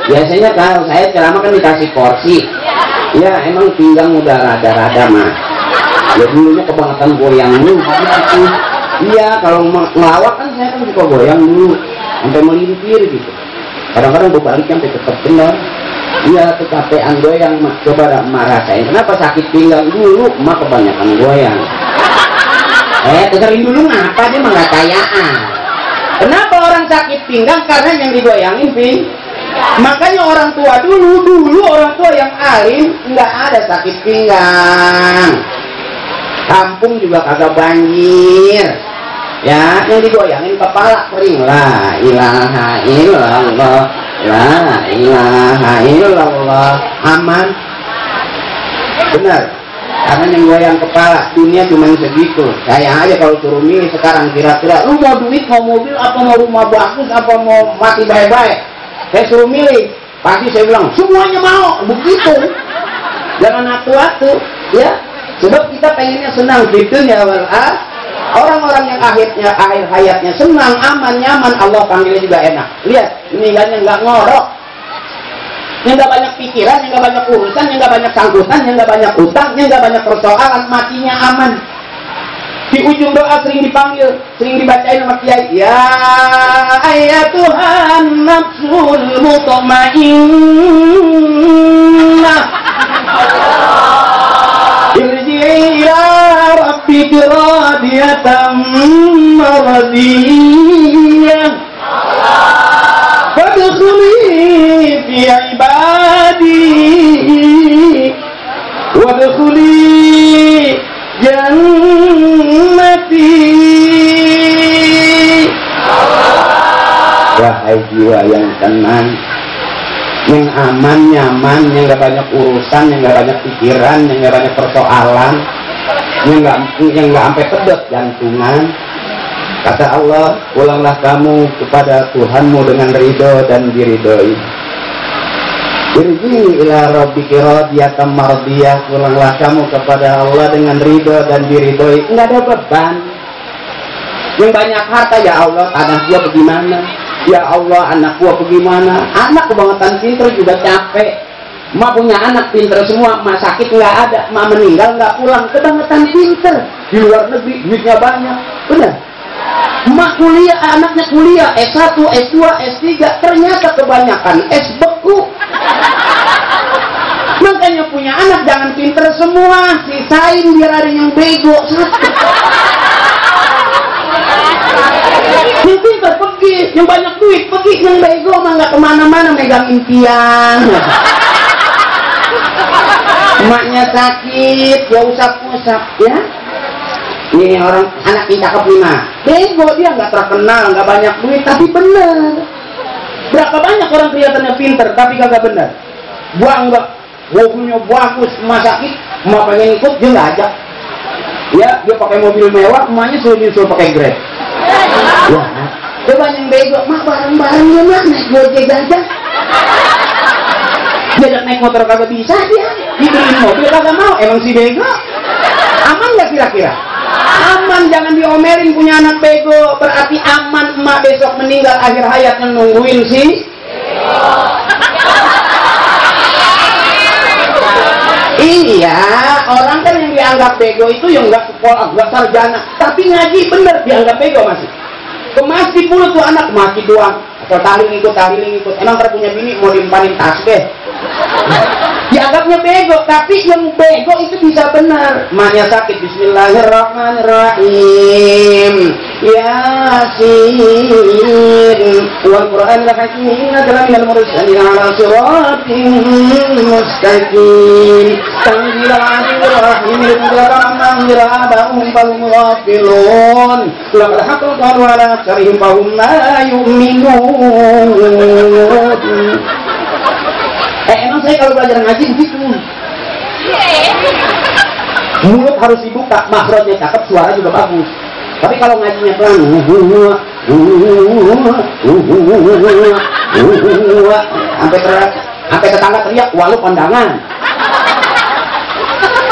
biasanya kalau saya ceramah kan dikasih porsi. Ya, emang pinggang udah rada-rada mah. Ya dulunya kebangetan goyang dulu. Iya, kalau ngelawak kan saya kan suka goyang dulu sampai melintir gitu. Kadang-kadang berbalik sampai tetap benar. Iya, kecapean goyang mah. Coba merasain kenapa sakit pinggang dulu mah kebanyakan goyang. Dengerin dulu ngapa dia mengatakan. Kenapa orang sakit pinggang? Karena yang digoyangin Makanya orang tua dulu orang tua yang alim nggak ada sakit pinggang. Kampung juga kagak banjir. Ya, yang digoyangin kepala kering. La ilaha illallah, la ilaha illallah. Aman. Benar. Karena yang goyang kepala dunia cuma segitu. Saya aja kalau suruh milih sekarang kira-kira lu mau duit, mau mobil, apa mau rumah bagus, apa mau mati baik-baik. Saya suruh milih, pasti saya bilang semuanya mau. Begitu. Jangan atu-atu, ya. Sebab kita pengennya senang gitu ya. Orang-orang yang akhir hayatnya senang, aman, nyaman, Allah panggilnya juga enak. Lihat, meninggalnya nggak ngorok, yang nggak banyak pikiran, yang nggak banyak urusan, yang nggak banyak sangkutan, yang nggak banyak utang, yang nggak banyak persoalan, matinya aman. Di ujung doa sering dipanggil, sering dibacain sama kiai. Ya ayatuhan nafsul mutmainnah, irji'i ila rabbiki radiyatan maradiyah, fadkhuli fi ibadi wadkhuli jannati. Wahai jiwa yang tenang, yang aman, nyaman, yang gak banyak urusan, yang gak banyak pikiran, yang gak banyak persoalan, yang gak sampai pedot jantungan. Kata Allah, pulanglah kamu kepada Tuhanmu dengan ridho dan diridhoi. Irji ila rabbiki radiyatan mardiyah. Pulanglah kamu kepada Allah dengan ridho dan diridhoi. Enggak ada beban. Yang banyak harta, ya Allah, anak gua bagaimana? Ya Allah, anak gua bagaimana? Anak kebangetan pinter juga capek. Ma punya anak pinter semua, ma sakit nggak ada, ma meninggal nggak pulang, kebangetan pinter. Di luar negeri duitnya banyak, benar. Ma kuliah, anaknya kuliah S1, S2, S3, ternyata kebanyakan S beku. Makanya punya anak jangan pinter semua, sisain biar ada yang bego satu. Yang pinter pergi, yang banyak duit pergi, yang bego mah nggak kemana-mana megang impian. Emaknya sakit, ya usap-usap, ya. Ini orang anak yang cakep 5, bego dia, nggak terkenal, nggak banyak duit, tapi bener. Berapa banyak orang kelihatannya pinter, tapi kagak bener. Enggak, mobilnya bagus, emak sakit, emak pengen ikut, dia nggak ajak. Ya, dia pakai mobil mewah, emaknya suruh pakai Grab. Ya, coba yang bego, mak bareng-barengnya mak naik Gojek aja. Diajak naik motor kagak bisa dia, dibeliin mobil kagak mau, emang si bego. Aman nggak kira-kira? Aman, jangan diomelin punya anak bego, berarti aman. Emak besok meninggal akhir hayatnya nungguin sih. Iya, orang kan yang dianggap bego itu yang nggak sekolah, nggak sarjana, tapi ngaji bener dianggap bego masih. Ke masjid mulu tuh anak, masjid doang. Atau tahliling ikut. Emang kalau punya bini mau dimpanin tasbih. Ya dianggapnya bego, tapi yang bego itu bisa benar. Maknya sakit, bismillahirrahmanirrahim, Yasin wal Qur'anil hakim, innaka laminal mursalin ala siratin mustaqim, tanzilal azizir rahim, rahmanir rahim, fahum ghafilun, laqad haqqal qawlu ala aktharihim fahum la yu'minun. Emang saya kalau belajar ngaji begitu, mulut harus dibuka, makhrajnya cakep, suara juga bagus. Tapi kalau ngajinya pelan, sampai tetangga teriak, walau pandangan.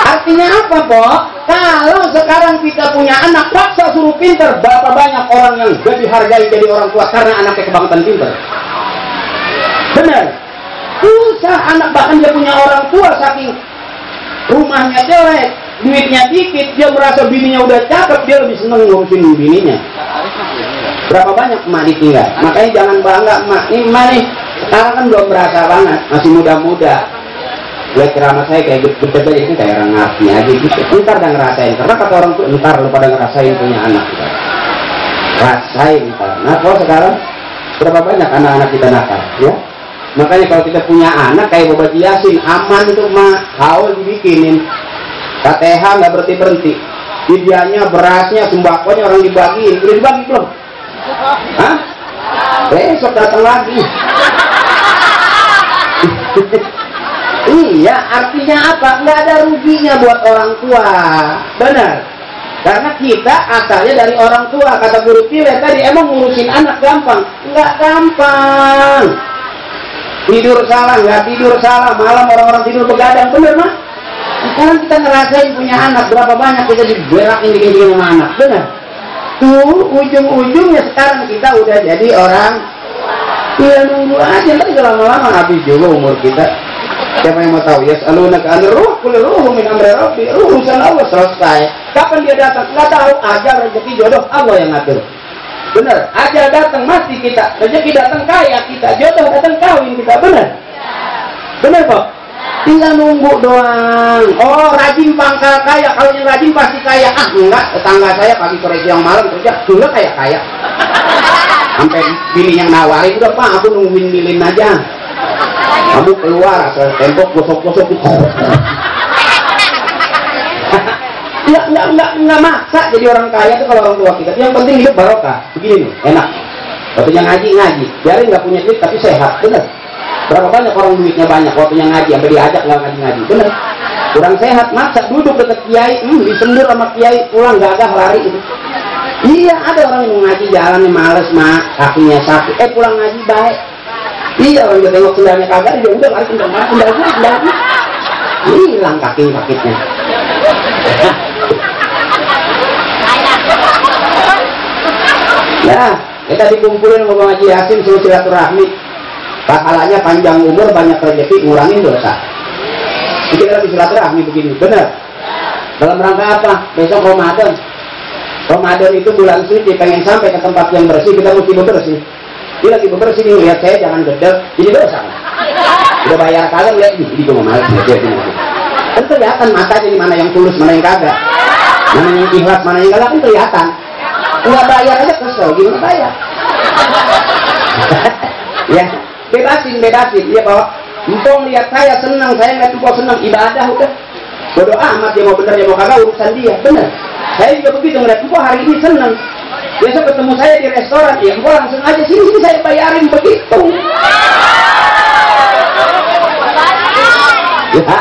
Artinya apa, Pok? Kalau sekarang kita punya anak, paksa suruh pinter. Berapa banyak orang yang gak dihargai jadi orang tua karena anaknya kebangetan pinter. Benar. Susah anak, bahkan dia punya orang tua saking rumahnya jelek, duitnya dikit, dia merasa bininya udah cakep, dia lebih seneng ngurusin bininya. Berapa banyak emak ditinggal? Makanya jangan bangga emak. Ini emak nih, sekarang kan belum berasa banget, masih muda-muda. Lihat ceramah saya kayak gitu aja, ini kayak orang ngerti aja gitu. Ntar udah ngerasain, karena kata orang tuh ntar lu pada ngerasain punya anak kita. Rasain ntar. Nah kalau sekarang berapa banyak anak-anak kita nakal, ya? Makanya kalau kita punya anak kayak Bapak Yasin, aman itu mah, haul dibikinin. KTH nggak berhenti-berhenti. Bibianya, berasnya, sembakonya orang dibagiin. Udah dibagi belum? Hah? Besok datang lagi. Iya, artinya apa? Nggak ada ruginya buat orang tua. Benar. Karena kita asalnya dari orang tua. Kata guru Tile tadi, emang ngurusin anak gampang? Nggak gampang. Tidur salah, nggak tidur salah, malam orang-orang tidur begadang, bener mah? Sekarang kita ngerasain punya anak, berapa banyak kita diberakin dikit-dikit sama anak, bener? Tuh, ujung-ujungnya sekarang kita udah jadi orang. Iya nunggu aja, tapi lama-lama habis juga umur kita. Siapa yang mau tahu? Ya, alunaka anir ruh, kulli ruhu min amri rabbi, urusan Allah selesai. Kapan dia datang? Nggak tahu, ajar rezeki jodoh Allah yang ngatur. Benar, aja datang mati kita, rezeki datang kaya kita, jodoh datang kawin kita, benar? Benar kok? Tinggal nunggu doang. Oh, rajin pangkal kaya, kalau yang rajin pasti kaya. Ah enggak, tetangga saya pagi sore siang malam kerja, juga kaya. Sampai bini yang nawarin, udah Pak, aku nungguin lilin aja. Kamu keluar, ke tembok gosok-gosok. Nggak maksa jadi orang kaya tuh kalau orang tua kita. Yang penting hidup barokah. Begini nih, enak. Waktunya ngaji, biarin nggak punya duit tapi sehat, bener. Berapa banyak orang duitnya banyak, waktunya ngaji, sampai diajak nggak ngaji, bener. Kurang sehat, maksa duduk deket kiai, disendur sama kiai, pulang gagah lari gitu. Iya, ada orang yang mau ngaji jalannya males, mak, kakinya sakit, pulang ngaji baik. Iya, orang dia tengok sendalnya kagak, dia udah lari sendal, hilang kaki sakitnya. Ya, kita dikumpulin sama Bang Haji Yasin suruh silaturahmi. Pahalanya panjang umur, banyak rezeki, ngurangin dosa. Kita lagi silaturahmi begini, benar? Dalam rangka apa? Besok Ramadan. Ramadan itu bulan suci, pengen sampai ke tempat yang bersih, kita mesti bersih. Dia lagi bersih nih, lihat saya jangan gedek, jadi dosa. Udah bayar kalian, lihat nih, jadi gue mau males lihat ini. Kan kelihatan mata jadi mana yang tulus, mana yang kagak, mana yang ikhlas, mana yang kagak, kan kelihatan. Nggak bayar aja kesel, gimana bayar? Ya, bebasin, ya Pak. Empong lihat saya senang, saya lihat empong senang, ibadah udah. Bodoh amat, dia mau bener, dia mau kagak, urusan dia, bener. Saya juga begitu ngeliat empong hari ini senang. Biasa ketemu saya di restoran, ya empong langsung aja sini saya bayarin begitu. Ya.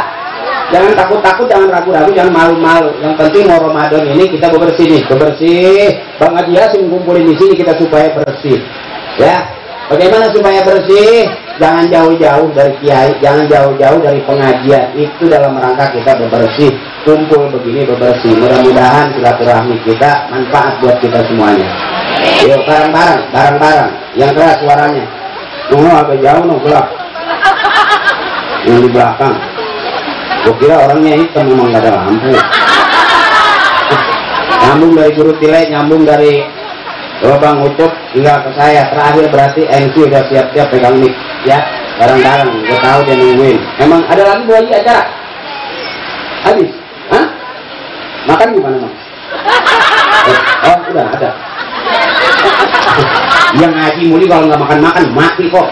Jangan takut-takut, jangan ragu-ragu, jangan malu-malu. Yang penting mau Ramadan ini kita bersih nih, bersih. Bang Haji Yasin kumpulin di sini kita supaya bersih. Ya, bagaimana supaya bersih? Jangan jauh-jauh dari kiai, jangan jauh-jauh dari pengajian. Itu dalam rangka kita bersih. Kumpul begini bersih. Mudah-mudahan silaturahmi kita manfaat buat kita semuanya. Yuk bareng-bareng. Yang keras suaranya. Agak jauh, gelap. Yang di belakang. Gue kira orangnya hitam, memang gak ada lampu. Nyambung dari guru Tile, nyambung dari Bang Ucup hingga ke saya. Terakhir berarti MC udah siap-siap pegang mic, ya. Bareng-bareng, gue tahu dia nungguin. Emang ada lagi 2 lagi acara? Habis? Hah? Makan gimana, Bang? Oh, udah ada. Yang ngaji muli kalau nggak makan mati kok.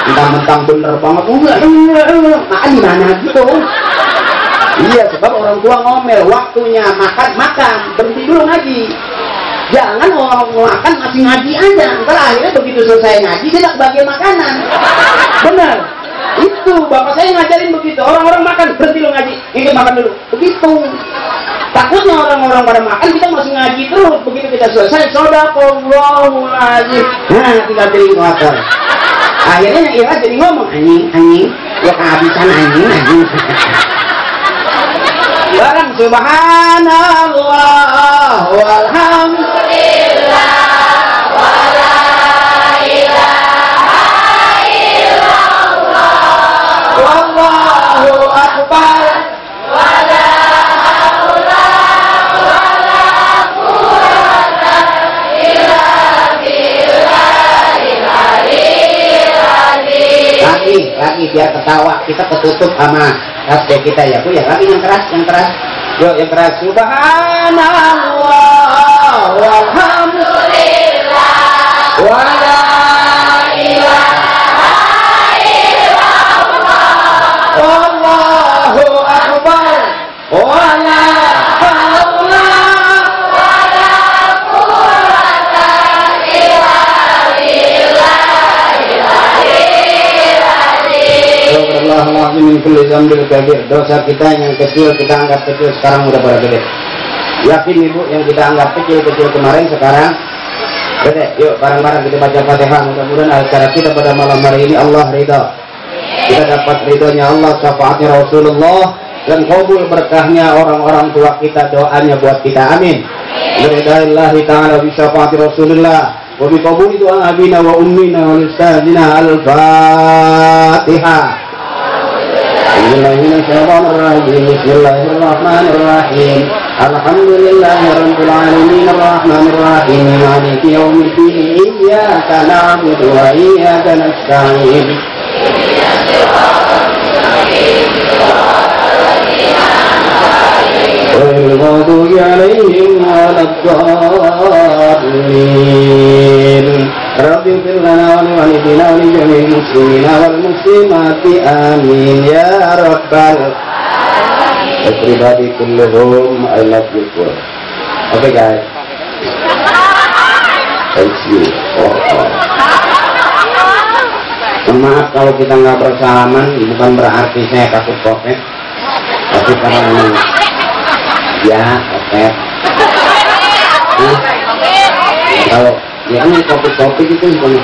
Mentang-mentang bener banget, makan di mana gitu. Iya, sebab orang tua ngomel, waktunya makan, berhenti dulu ngaji. Jangan orang makan masih ngaji aja. Ntar akhirnya begitu selesai ngaji, tidak bagi makanan. Benar. Itu bapak saya ngajarin begitu. Orang-orang makan, berhenti lu ngaji, ikut makan dulu. Begitu. Takutnya orang-orang pada makan, kita masih ngaji terus. Begitu kita selesai, shodaqallahul-azim. Nah, tinggal jadi ngotor. Akhirnya yang ikhlas jadi ngomong, anjing, ya kehabisan anjing. Barang subhanallah walhamdulillah wala ilaha illallah wallahu akbar wala haula wala quwwata illa billahil aliyyil azim. Lagi biar ketawa, kita ketutup sama tasbih kita ya Bu ya. Lagi yang keras. Yuk yang keras. Subhanallah walhamdulillah wala ilaha illallah wallahu akbar wala haula wala quwwata illa billahil aliyyil azim. Allahumma min kulli dzambin kabir. Dosa kita yang kecil kita anggap kecil sekarang udah pada gede. Yakin Ibu yang kita anggap kecil kemarin sekarang gede. Yuk bareng-bareng kita baca Fatihah. Mudah-mudahan acara kita pada malam hari ini Allah ridha. Kita dapat ridhonya Allah, syafaatnya Rasulullah, dan kabul berkahnya orang-orang tua kita, doanya buat kita. Amin. Biridaillahi ta'ala bi syafaati Rasulullah wa bi qabuli doa abina wa ummina wa ustadzina. Al-Fatihah. Bismillahirrahmanirrahim. Alhamdulillahirabbil alamin arrahmanirrahim maliki yaumiddin iyyaka na'budu wa iyyaka nasta'in. ghairil maghdubi 'alaihim waladdallin. Rabbi ighfir lana wa li walidina wa li jami'il muslimina wal muslimati amin ya rabbal alamin. Everybody kulluhum I love you for. Okay guys. Thank you. Maaf kalau kita nggak bersalaman, bukan berarti saya takut COVID, tapi karena memang ya COVID. Kalau ya ini COVID itu bukan.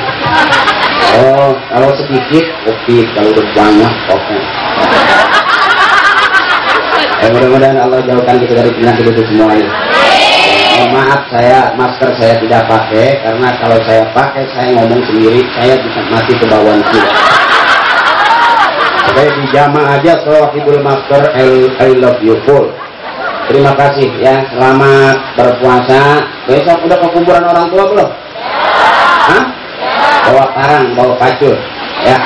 Oh, kalau sedikit COVID, kalau udah banyak COVID. Mudah-mudahan Allah jauhkan kita dari penyakit itu semuanya. Maaf masker saya tidak pakai karena kalau saya pakai saya ngomong sendiri saya bisa mati ke bawah itu. Oke, di jamaah aja sohibul masker I love you full. Terima kasih ya, selamat berpuasa. Besok udah ke kuburan orang tua belum? Hah? Bawa parang, bawa pacul ya.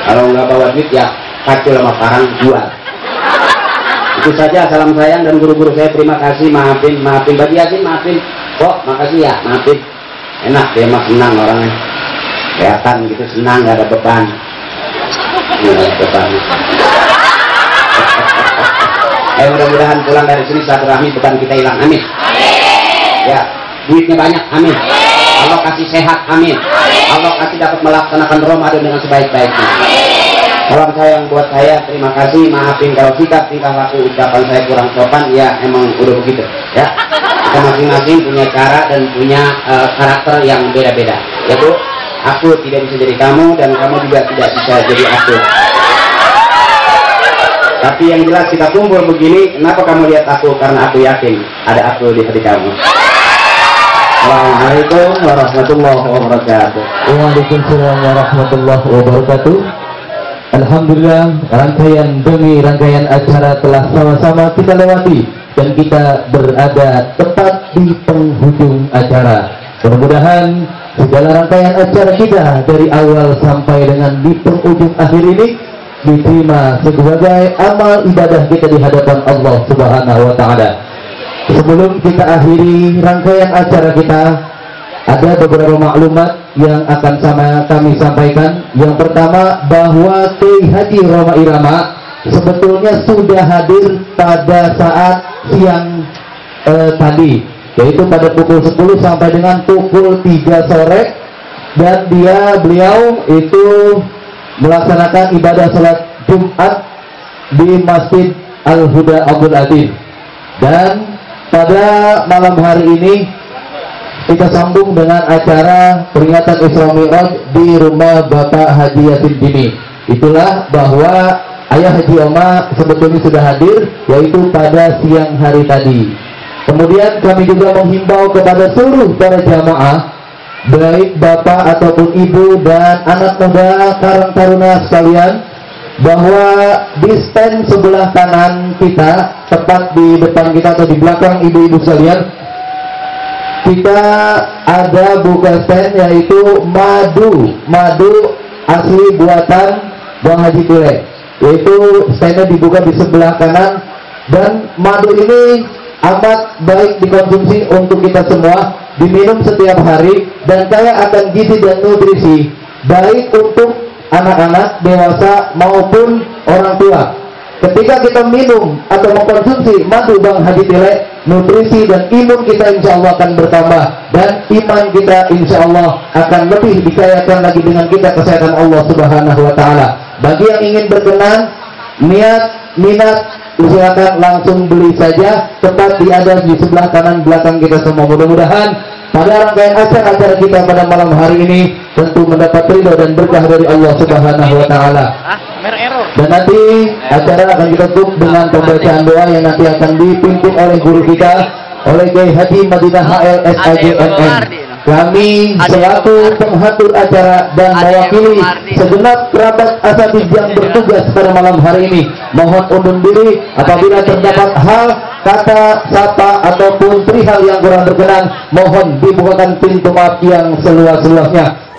Kalau nggak bawa duit ya pacul sama parang jual. Itu saja salam sayang dan guru-guru saya terima kasih, maafin Bagi Yasin, maafin kok, makasih ya, maafin. Enak dia mah senang orangnya, kelihatan gitu senang, gak ada beban. Mudah-mudahan pulang dari sini silaturahmi beban kita hilang, amin. Ya, duitnya banyak, amin. Allah kasih sehat, amin. Allah kasih dapat melaksanakan Ramadan dengan sebaik-baiknya. Salam sayang buat saya, terima kasih, maafin kalau sikap tingkah laku ucapan saya kurang sopan, ya emang udah begitu ya. Kita masing-masing punya cara dan punya karakter yang beda-beda ya Bu. Aku tidak bisa jadi kamu dan kamu juga tidak bisa jadi aku, tapi yang jelas kita kumpul begini, kenapa kamu lihat aku? Karena aku yakin ada aku di hati kamu. Assalamualaikum warahmatullahi wabarakatuh. Waalaikumsalam warahmatullahi wabarakatuh. Alhamdulillah, rangkaian demi rangkaian acara telah sama-sama kita lewati dan kita berada tepat di penghujung acara. Mudah-mudahan segala rangkaian acara kita dari awal sampai dengan di penghujung akhir ini diterima sebagai amal ibadah kita di hadapan Allah Subhanahu wa taala. Sebelum kita akhiri rangkaian acara kita, ada beberapa maklumat yang akan kami sampaikan. Yang pertama, bahwa Kiai Haji Roma Irama sebetulnya sudah hadir pada saat siang tadi, yaitu pada pukul 10 sampai dengan pukul 3 sore, dan beliau itu melaksanakan ibadah salat Jumat di Masjid Al-Huda Abdul Aziz. Dan pada malam hari ini kita sambung dengan acara peringatan Isra Mi'raj di rumah Bapak Haji Yasin Dini. Itulah bahwa Ayah Haji Oma sebetulnya sudah hadir, yaitu pada siang hari tadi. Kemudian kami juga menghimbau kepada seluruh para jamaah, baik bapak ataupun ibu dan anak muda Karang Taruna sekalian, bahwa di stand sebelah kanan kita, tepat di depan kita atau di belakang ibu-ibu sekalian, kita ada buka stand yaitu madu asli buatan Bang Haji Tule, yaitu standnya dibuka di sebelah kanan. Dan madu ini amat baik dikonsumsi untuk kita semua, diminum setiap hari, dan kaya akan gizi dan nutrisi, baik untuk anak-anak, dewasa maupun orang tua. Ketika kita minum atau mengkonsumsi madu Bang Haji Tile, nutrisi dan imun kita insya Allah akan bertambah, dan iman kita insya Allah akan lebih dikayakan lagi dengan kita kesehatan Allah Subhanahu wa taala. Bagi yang ingin berkenan, minat, silakan langsung beli saja, tepat ada di sebelah kanan belakang kita semua. Mudah-mudahan pada rangkaian acara kita pada malam hari ini tentu mendapat ridho dan berkah dari Allah Subhanahu wa taala. Dan nanti acara akan kita tutup dengan pembacaan doa yang nanti akan dipimpin oleh guru kita, oleh Kiai Haji Madinah HL SIGMN. Kami selaku penghatur acara dan mewakili segenap kerabat asatidz yang bertugas pada malam hari ini, mohon undur diri apabila terdapat hal, kata, sapa ataupun perihal yang kurang berkenan, mohon dibukakan pintu maaf yang seluas-luasnya.